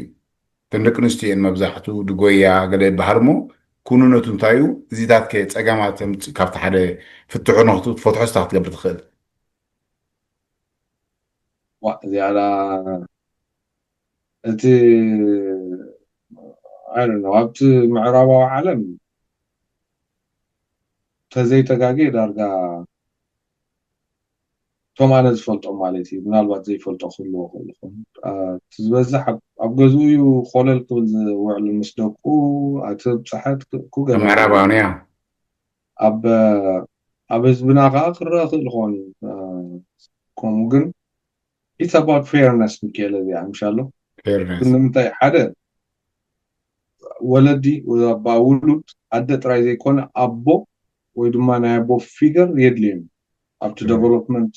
እተን ደቂ ኣንስትዮ እየን መብዛሕትኡ ድጎያ ገለ ይበሃል እሞ ኩንነቱ እንታይ እዩ? እዚታት ከ ፀገማት የምፅእ ካብቲ ሓደ ፍትሑ ንክትፈትሖ ስታ ክትገብር ትኽእል? ዋ እዚኣ እቲ I don't know ኣብቲ ምዕራባዊ ዓለም ተዘይተጋግየ ዳርጋ ከም ኣነ ዝፈልጦም ማለት እዩ። ምናልባት ዘይፈልጦ ክህልዎ ክእል ይኸውን። እቲ ዝበዝሕ ኣብ ገዝኡ እዩ ኮለል ክብል ዝውዕል ምስ ደቁ፣ ኣቲ ብፅሓት ክገ ምዕራባውያን እያ። ኣብ ኣብ ህዝብና ከዓ ክረአ ክእል ይኸውን እዩ። ከምኡ ግን it's about fairness፣ ሚካኤል፣ እዚኣ ምሻሎ። ግን ንምንታይ ሓደ ወለዲ፣ ኣባ ውሉድ፣ ኣደ ጥራይ ዘይኮነ ኣቦ ወይ ድማ ናይ ኣቦ ፊገር የድልዮም ኣብቲ ዴቨሎፕመንት።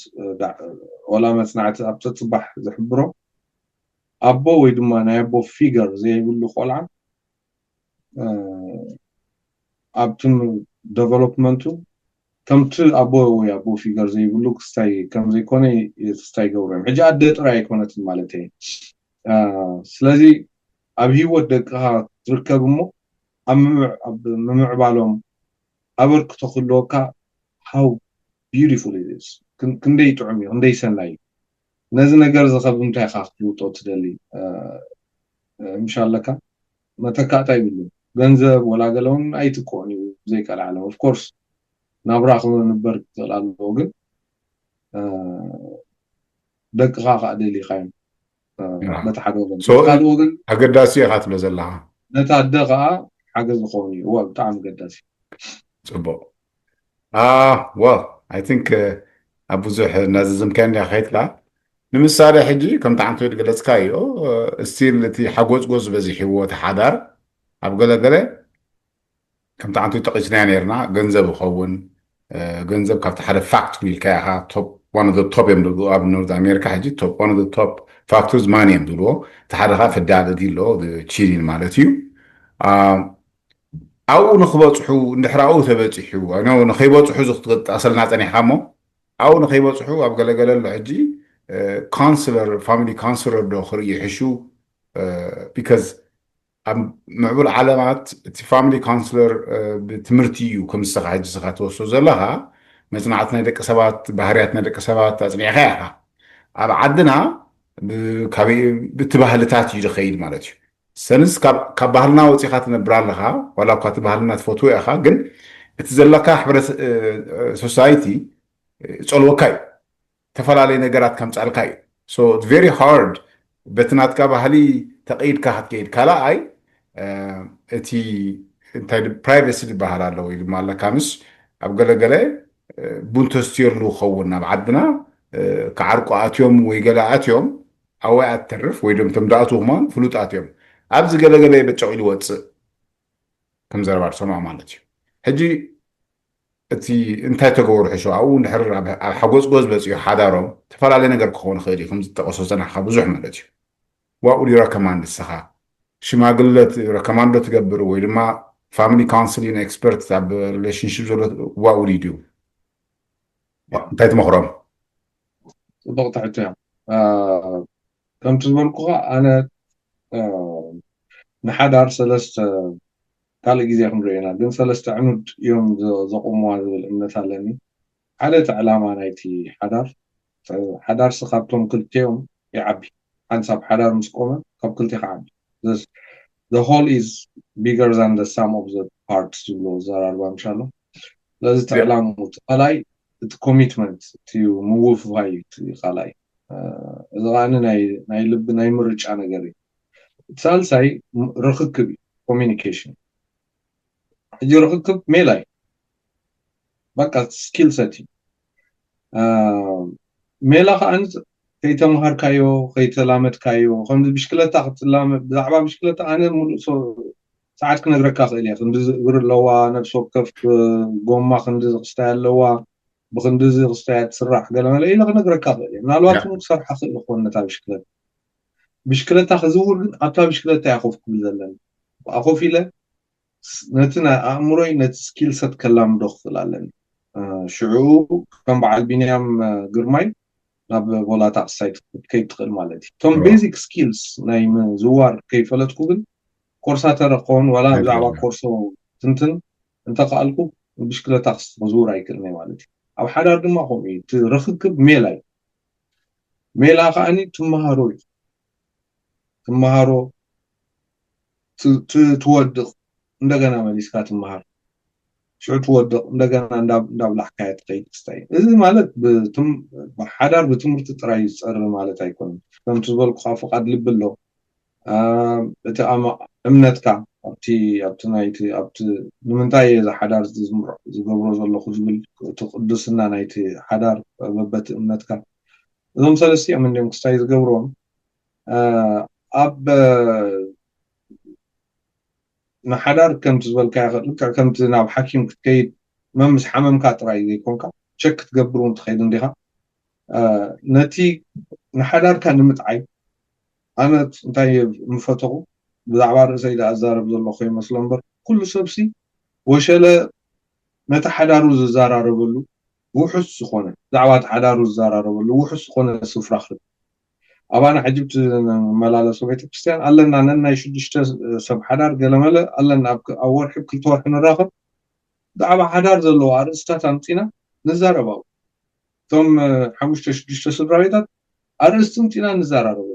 ወላ መፅናዕቲ ኣብቲ ፅባሕ ዝሕብሮ ኣቦ ወይ ድማ ናይ ኣቦ ፊገር ዘይብሉ ቆልዓ ኣብቲ ዴቨሎፕመንቱ ከምቲ ኣቦ ወይ ኣቦ ፊገር ዘይብሉ ክስታይ ከምዘይኮነ ክስታይ ይገብሩ እዮም። ሕጂ ኣደ ጥራይ ኣይኮነትን ማለት እየ። ስለዚ ኣብ ህይወት ደቅኻ ትርከብ እሞ ኣብ ምምዕባሎም ኣበርክቶ ክህልወካ how beautiful it is። ክንደይ ጥዑም እዩ፣ ክንደይ ሰናይ እዩ። ነዚ ነገር እዚ ከብ እንታይ ኢኻ ክትልውጦ ትደሊ? ምሻለካ መተካእታ ይብሉ። ገንዘብ ወላ ገለውን ኣይትክኦን እዩ ብዘይቀልዓለም። ኦፍኮርስ ናብራ ክነብር ክኽእል ኣለዎ፣ ግን ደቅኻ ከዓ ደሊኻዮም። በቲ ሓደ ወገን ካልእ ወገን ኣገዳሲ ኢኻ ትብሎ ዘለኻ። ነታ ኣደ ከዓ ሓገዝ ዝኸውን እዩ። እዋ ብጣዕሚ ኣገዳሲ። ፅቡቅ። Well, I think ኣብ ብዙሕ እናዘዘምካዮ እንዲያ ከይትላ። ንምሳሌ ሕጂ ከምቲ ዓንቶ ዝገለፅካዮ፣ ስቲል እቲ ሓጎፅጎፅ በዚሕዎ እቲ ሓዳር ኣብ ገለገለ ከምቲ ዓንቶ ጠቂስናዮ ነርና፣ ገንዘብ ይኸውን። ገንዘብ ካብቲ ሓደ ፋክት ኢልካ ኢኻ። ቶፕ ዋን ኦፍ ቶፕ እዮም ዝብሉ ኣብ ኖርዝ ኣሜሪካ። ሕጂ ቶፕ ዋን ኦፍ ቶፕ ፋክተርስ ማኒ እዮም ዝብልዎ። እቲ ሓደ ከዓ ፍዳልቲ ኣሎ፣ ቺቲንግ ማለት እዩ። ኣብኡ ንክበፅሑ፣ እንድሕር ኣብኡ ተበፂሑ፣ ንከይበፅሑ እዚ ክትጠቅሰልና ፀኒሕካ እሞ፣ ኣብኡ ንከይበፅሑ ኣብ ገለገለ ኣሎ ሕጂ ካውንስለር፣ ፋሚሊ ካውንስለር ዶ ክርኢ ይሕሹ? ቢካዝ ኣብ ምዕቡል ዓለማት እቲ ፋሚሊ ካውንስለር ብትምህርቲ እዩ። ከም ንስኻ ሕጂ ስኻ ትወስዶ ዘለኻ መፅናዕቲ ናይ ደቂ ሰባት፣ ባህርያት ናይ ደቂ ሰባት ኣፅኒዕካ ኢኻ። ኣብ ዓድና ብቲ ባህልታት እዩ ዝኸይድ ማለት እዩ። ሰንስ ካብ ባህልና ወፂኻ ትነብር ኣለኻ። ዋላ እኳ እቲ ባህልና ትፈትዎ ኢኻ፣ ግን እቲ ዘለካ ሕብረት ሶሳይቲ ይፀልወካ እዩ። ዝተፈላለዩ ነገራት ከምፃልካ እዩ። So it's very hard በቲ ናትካ ባህሊ ተቐይድካ ክትከይድ። ካልኣይ እቲ እንታይ ፕራይቬሲ ዝበሃል ኣሎ ወይ ድማ ኣለካ ምስ ኣብ ገለገለ ቡን ተስትየሉ ክኸውን ናብ ዓድና ክዓርቁ ኣትዮም ወይ ገለ ኣትዮም ኣዋይ ኣትተርፍ ወይ ዶም ቶም ዳኣትዉ ክማን ፍሉጣት እዮም። ኣብዚ ገለገለ በጨቕ ኢሉ ወፅእ ከም ዘረባ ዝሰምዖ ማለት እዩ። ሕጂ እቲ እንታይ ተገበሩ ሕሾ ኣብኡ እንድሕር ኣብ ሓጎፅጎዝ በፂሑ ሓዳሮም ዝተፈላለየ ነገር ክኸውን ይኽእል እዩ። ከምዝጠቀሶ ዝፀናሕካ ብዙሕ ማለት እዩ። What would you recommend ንስኻ ሽማግለ recommend ትገብር ወይ ድማ family counselling expert ኣብ relationship ዘሎ what would you do? እንታይ ትመኽሮም? ፅቡቕ ትሕቶ እዮም። ከምቲ ዝበልኩኻ ኣነ ንሓዳር ሰለስተ ካልእ ግዜ ክንሪኦ ኢና፣ ግን ሰለስተ ዕኑድ እዮም ዘቑምዋ ዝብል እምነት ኣለኒ። ሓደ እቲ ዕላማ ናይቲ ሓዳር፣ ሓዳርሲ ካብቶም ክልቲኦም ይዓቢ። ሓንሳብ ሓዳር ምስ ቆመ ካብ ክልቲኻ ዓቢ። The whole is bigger than the sum of the parts ዝብሎ ዘራርባ ምሻሎ። ስለዚ እቲ ዕላምኡ እቲ ካልኣይ እቲ ኮሚትመንት እቲ ምውፍፋይ እቲ ካልኣይ። እዚ ከዓ ናይ ልቢ ናይ ምርጫ ነገር እዩ። እቲ ሳልሳይ ርኽክብ እዩ፣ ኮሚኒኬሽን። ሕጂ ርኽክብ ሜላ እዩ። በቃ ስኪል ሰት እዩ። ሜላ ከዓ ከይተምሃርካዮ ከይተላመድካዮ ከምዚ ብሽክለታ ክትላመድ ብዛዕባ ብሽክለታ ኣነ ሙሉእ ሰዓት ክነግረካ ክእል እየ። ክንድዚ እግሪ ኣለዋ፣ ነብሲ ወከፍ ጎማ ክንድዚ ክስታይ ኣለዋ፣ ብክንድዚ ክስታይ ትስራሕ ገለ መለ ኢለ ክነግረካ ክእል እየ። ምናልባት እውን ክሰርሓ ክእል ይኮን ነታ ብሽክለታ። ብሽክለታ ክዝውር ግን ኣብታ ብሽክለታ እያ ኮፍ ክብል ዘለኒ። ብኣ ኮፍ ኢለ ነቲ ናይ ኣእምሮይ ነቲ ስኪል ሰት ከላምዶ ክኽእል ኣለኒ። ሽዑ ከም በዓል ቢንያም ግርማይ ናብ ቮላታ ክሳይ ከይድ ትኽእል ማለት እዩ። እቶም ቤዚክ ስኪልስ ናይ ምዝዋር ከይፈለጥኩ ግን ኮርሳተረ ክኸውን ዋላ ብዛዕባ ኮርሶ ትንትን እንተኸኣልኩ ብሽክለታ ክዝውር ኣይክእልን እየ ማለት እዩ። ኣብ ሓዳር ድማ ከምኡ እዩ። እቲ ርኽክብ ሜላ እዩ። ሜላ ከዓኒ ትመሃሮ እዩ። ትመሃሮ፣ ትወድቕ፣ እንደገና መሊስካ ትመሃር። ሽዑ ትወድቕ፣ እንደገና እንዳብላሕካያ ትኸይድ ክስታይ። እዚ ማለት ብሓዳር ብትምህርቲ ጥራይ እዩ ዝፀሪ ማለት ኣይኮነን። ከምቲ ዝበልኩ ከዓ ፍቓድ ልቢ ኣሎ። እቲ እምነትካ ኣብቲ ኣብቲ ናይቲ ኣብቲ ንምንታይ እየ እዚ ሓዳር ዝገብሮ ዘለኹ ዝብል እቲ ቅዱስና ናይቲ ሓዳር በበቲ እምነትካ። እዞም ሰለስቲኦም እንዲም ክስታይ ዝገብርዎም ኣብ ንሓዳር ከምቲ ዝበልካዮ ልክዕ ከምቲ ናብ ሓኪም ክትከይድ መምስ ሓመምካ ጥራይ ዘይኮንካ ቸክ ክትገብር እውን ትኸይድ እንዲኻ። ነቲ ንሓዳርካ ንምጥዓይ ኣነ እንታይ ምፈተኹ ብዛዕባ ርእሰይ ዝዛረብ ዘለኹ ይመስሎ እምበር ኩሉ ሰብሲ ወሸለ ነቲ ሓዳሩ ዝዘራረበሉ ውሑስ ዝኾነ ብዛዕባ እቲ ሓዳሩ ዝዘራረበሉ ውሑስ ዝኾነ ስፍራ ክህብ ኣባና ሕጂ እቲ ንመላለሶ ቤተክርስትያን ኣለና ነናይ ሽዱሽተ ሰብ ሓዳር ገለመለ ኣለና ኣብ ወርሒ ክልተ ወርሒ ንራኸብ ብዛዕባ ሓዳር ዘለዎ ኣርእስታት ኣምፂና ንዛረብ ኣብኡ እቶም ሓሙሽተ ሽዱሽተ ስድራ ቤታት ኣርእስቲ ኣምፂና ንዘራረበሉ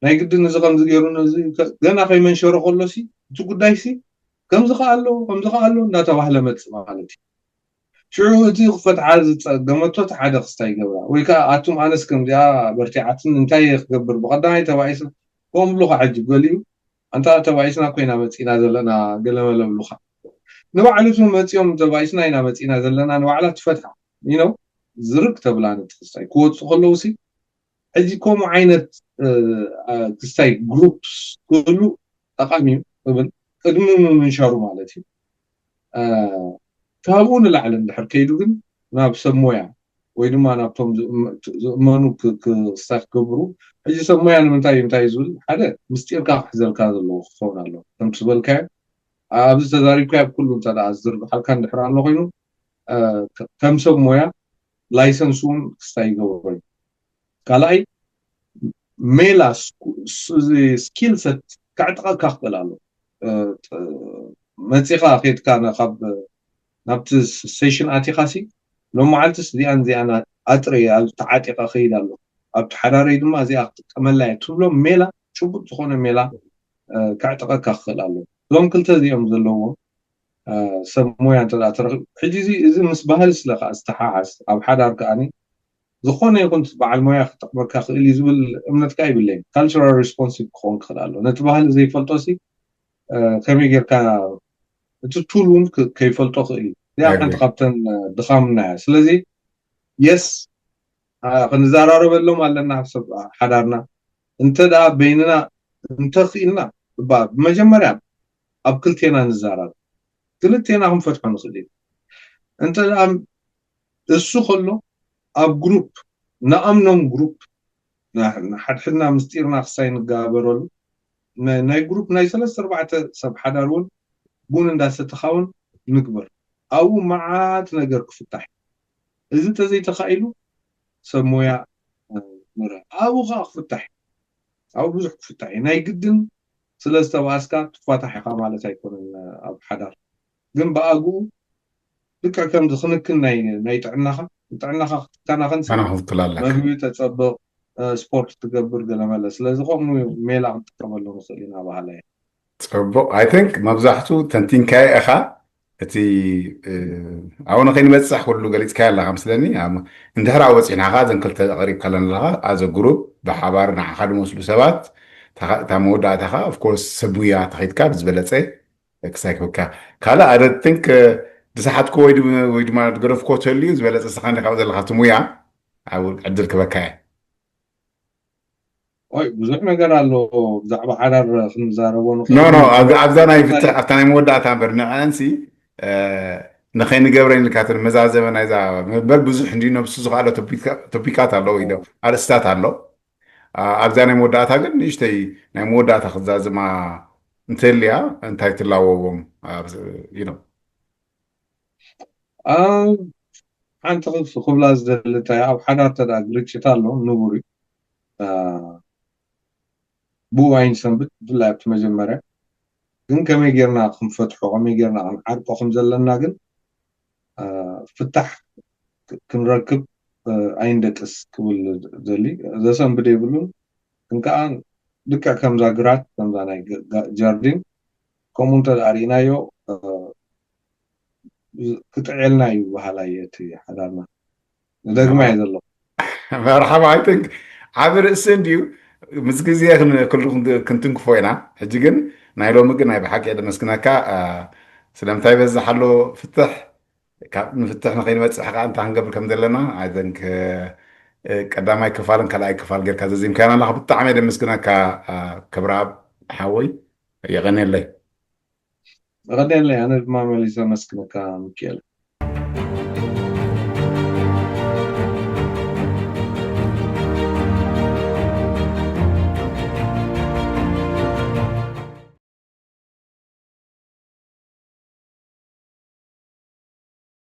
ናይ ግድን እዚ ከምዚ ገይሩ ነዚ ገና ከይመንሸሮ ከሎሲ እቲ ጉዳይሲ ከምዚ ከ ኣሎ ከምዚ ከ ኣሎ እንዳተባህለ መፅእ ማለት እዩ ሽዑ እቲ ክፈትሓ ዝፀገመቶ እቲ ሓደ ክስታይ ይገብራ ወይ ከዓ ኣቱም ኣነስ ከምዚኣ በርቲዓትን እንታይ እየ ክገብር ብቀዳማይ ተባኢስና ከምኡ ብሉካ ሕጂ ገሊኡ ኣንታ ተባኢስና ኮይና መፂና ዘለና ገለመለ ብሉካ ንባዕሉ እቱ መፂኦም ተባኢስና ኢና መፂና ዘለና ንባዕላ ትፈትሓ you know ዝርግ ተብላ ነቲ ክስታይ ክወፁ ከለውሲ ሕጂ ከምኡ ዓይነት ክስታይ ግሩፕስ ክህሉ ጠቃሚ እዩ እብል ቅድሚ ምምንሻሩ ማለት እዩ ካብኡ ንላዕሊ እንድሕር ከይዱ ግን ናብ ሰብ ሞያ ወይ ድማ ናብቶም ዝእመኑ ክስታይ ክገብሩ ሕጂ ሰብ ሞያ ንምንታይ እዩ እንታይ ዝብል ሓደ ምስጢርካ ክሕዘልካ ዘለዎ ክኸውን ኣለዎ ከምቲ ዝበልካዮ ኣብዚ ተዛሪብካዮ ኣብ ኩሉ እንተ ዝዝርግሓልካ እንድሕር ኣሎ ኮይኑ ከም ሰብ ሞያ ላይሰንስ እውን ክስታይ ይገብሮ እዩ ካልኣይ ሜላ ስኪል ሰት ከዕጥቐካ ክኽእል ኣሎ መፂኻ ከድካ ካብ ናብቲ ሴሽን ኣቲኻ ሲ ሎመዓልትስ እዚኣን እዚኣን ኣጥረ ተዓጢቐ ከይድ ኣሎ ኣብቲ ሓዳረይ ድማ እዚኣ ክጥቀመላ እየ ትብሎ ሜላ ጭቡጥ ዝኾነ ሜላ ከዕጥቐካ ክኽእል ኣሎ እዞም ክልተ እዚኦም ዘለዎ ሰብ ሞያ እንተ ተረኺቡ ሕጂ እዚ ምስ ባህል ስለ ከዓ ዝተሓሓዝ ኣብ ሓዳር ከዓኒ ዝኾነ ይኹን በዓል ሞያ ክጠቕመካ ክእል እዩ ዝብል እምነት ከዓ ይብለይ ካልቸራል ሪስፖንሲቭ ክኸውን ክኽእል ኣሎ ነቲ ባህሊ ዘይፈልጦ ሲ ከመይ ጌርካ እቲ ቱል እውን ከይፈልጦ ክእል እዩ እዚኣ ሓንቲ ካብተን ድኻምና እያ ስለዚ የስ ክንዘራረበሎም ኣለና ሰብ ሓዳርና እንተ ደኣ በይንና እንተኽኢልና ብመጀመርያ ኣብ ክልቴና ንዘራረብ ክልቴና ክንፈትሖ ንኽእል ኢና እንተ ደኣ እሱ ከሎ ኣብ ግሩፕ ንኣምኖም ግሩፕ ንሓድሕድና ምስጢርና ክሳይ ንጋበረሉ ናይ ግሩፕ ናይ ሰለስተ ኣርባዕተ ሰብ ሓዳር እውን ቡን እንዳሰተኻ እውን ንግበር ኣብኡ መዓት ነገር ክፍታሕ እዚ ተዘይተኻኢሉ ሰብ ሞያ ንረ ኣብኡ ከዓ ክፍታሕ ኣብኡ ብዙሕ ክፍታሕ እዩ ናይ ግድን ስለ ዝተባኣስካ ትፋታሕ ኢኻ ማለት ኣይኮነን ኣብ ሓዳር ግን ብኣግኡ ልክዕ ከምዚ ክንክን ናይ ጥዕናኻ ጥዕናኻ ክትከናኸን መግቢ ተፀብቕ ስፖርት ትገብር ገለመለ ስለዚ ከምኡ ሜላ ክንጥቀመሉ ንኽእል ኢና ባህላ እዩ ፅቡቕ I think መብዛሕቱ ተንቲንካዮ ኢኻ እቲ ኣብኡ ንኸይንበፅሕ ኩሉ ገሊፅካዮ ኣለኻ ምስለኒ እንድሕር ኣብ በፂሕና ከዓ ዘን ክልተ ኣቕሪብካ ኣለና ኣለኻ ኣዘ ግሩፕ ብሓባር ንዓኻ ዝመስሉ ሰባት እታ መወዳእታ ከዓ ኦፍኮርስ ሰብ ሙያ ተኸይድካ ብዝበለፀ ክሳይ ክብካ ካልእ ኣደትንክ ዝሰሓትኮ ወይ ድማ ዝገደፍኮ ተልዩ ዝበለፀ ስኻ እንዲኻ ዘለካ እቲ ሙያ ዕድል ክበካ እየ ኦይ ብዙሕ ነገር ኣሎ ብዛዕባ ሓዳር ክንዛረቦ ኖ ኖ ኣብዛ ናይ ፍትሕ ኣብታ ናይ መወዳእታ እምበር ንዕንሲ ንኸይንገብረ ኢልካ እቲ መዛዘመ ናይዛ መበል ብዙሕ እንዲ ነብሱ ዝኽኣለ ቶፒካት ኣለዎ ኢሎ ኣርእስታት ኣሎ ኣብዛ ናይ መወዳእታ ግን ንእሽተይ ናይ መወዳእታ ክዛዝማ እንተልያ እንታይ ትላወዎም ነው ሓንቲ ክብላ ዝደሊ እንታይ ኣብ ሓዳር ተዳ ግርጭት ኣሎ ንቡር እዩ ብኡ ኣይንሰንብድ ብፍላይ ኣብቲ መጀመርያ ግን ከመይ ጌርና ክንፈትሖ ከመይ ጌርና ክንዓርቆ ከም ዘለና ግን ፍታሕ ክንረክብ ኣይንደቅስ ክብል ዘሊ ዘሰንብድ የብሉን ግን ከዓ ልክዕ ከምዛ ግራት ከምዛ ናይ ጃርዲን ከምኡ እንተ ርኢናዮ ክጥዕየልና እዩ በሃላይ እቲ ሓዳርና። ንደግማ እየ ዘሎ። መርሓባ። I think ዓቢ ርእሲ እንድዩ። ምስ ግዜ ክን- ኩሉ ክንት- ክንትንክፎ ኢና። ሕጂ ግን ናይ ሎሚ ግን ናይ ብሓቂ የደመስግነካ። ስለምንታይ በዝሕ ኣሎ ፍትሕ፣ ካብ ንፍትሕ ንኸይንበፅሕ ከዓ እንታይ ክንገብር ከም ዘለና I think ቀዳማይ ክፋልን ካልኣይ ክፋል ጌርካ ዘዚምካና ኣለካ። ብጣዕሚ የደመስግነካ ክብረኣብ ሓወይ። የቐንየለይ። የቐንየለይ። ኣነ ድማ መሊሰ መስግነካ ሚኪኤል።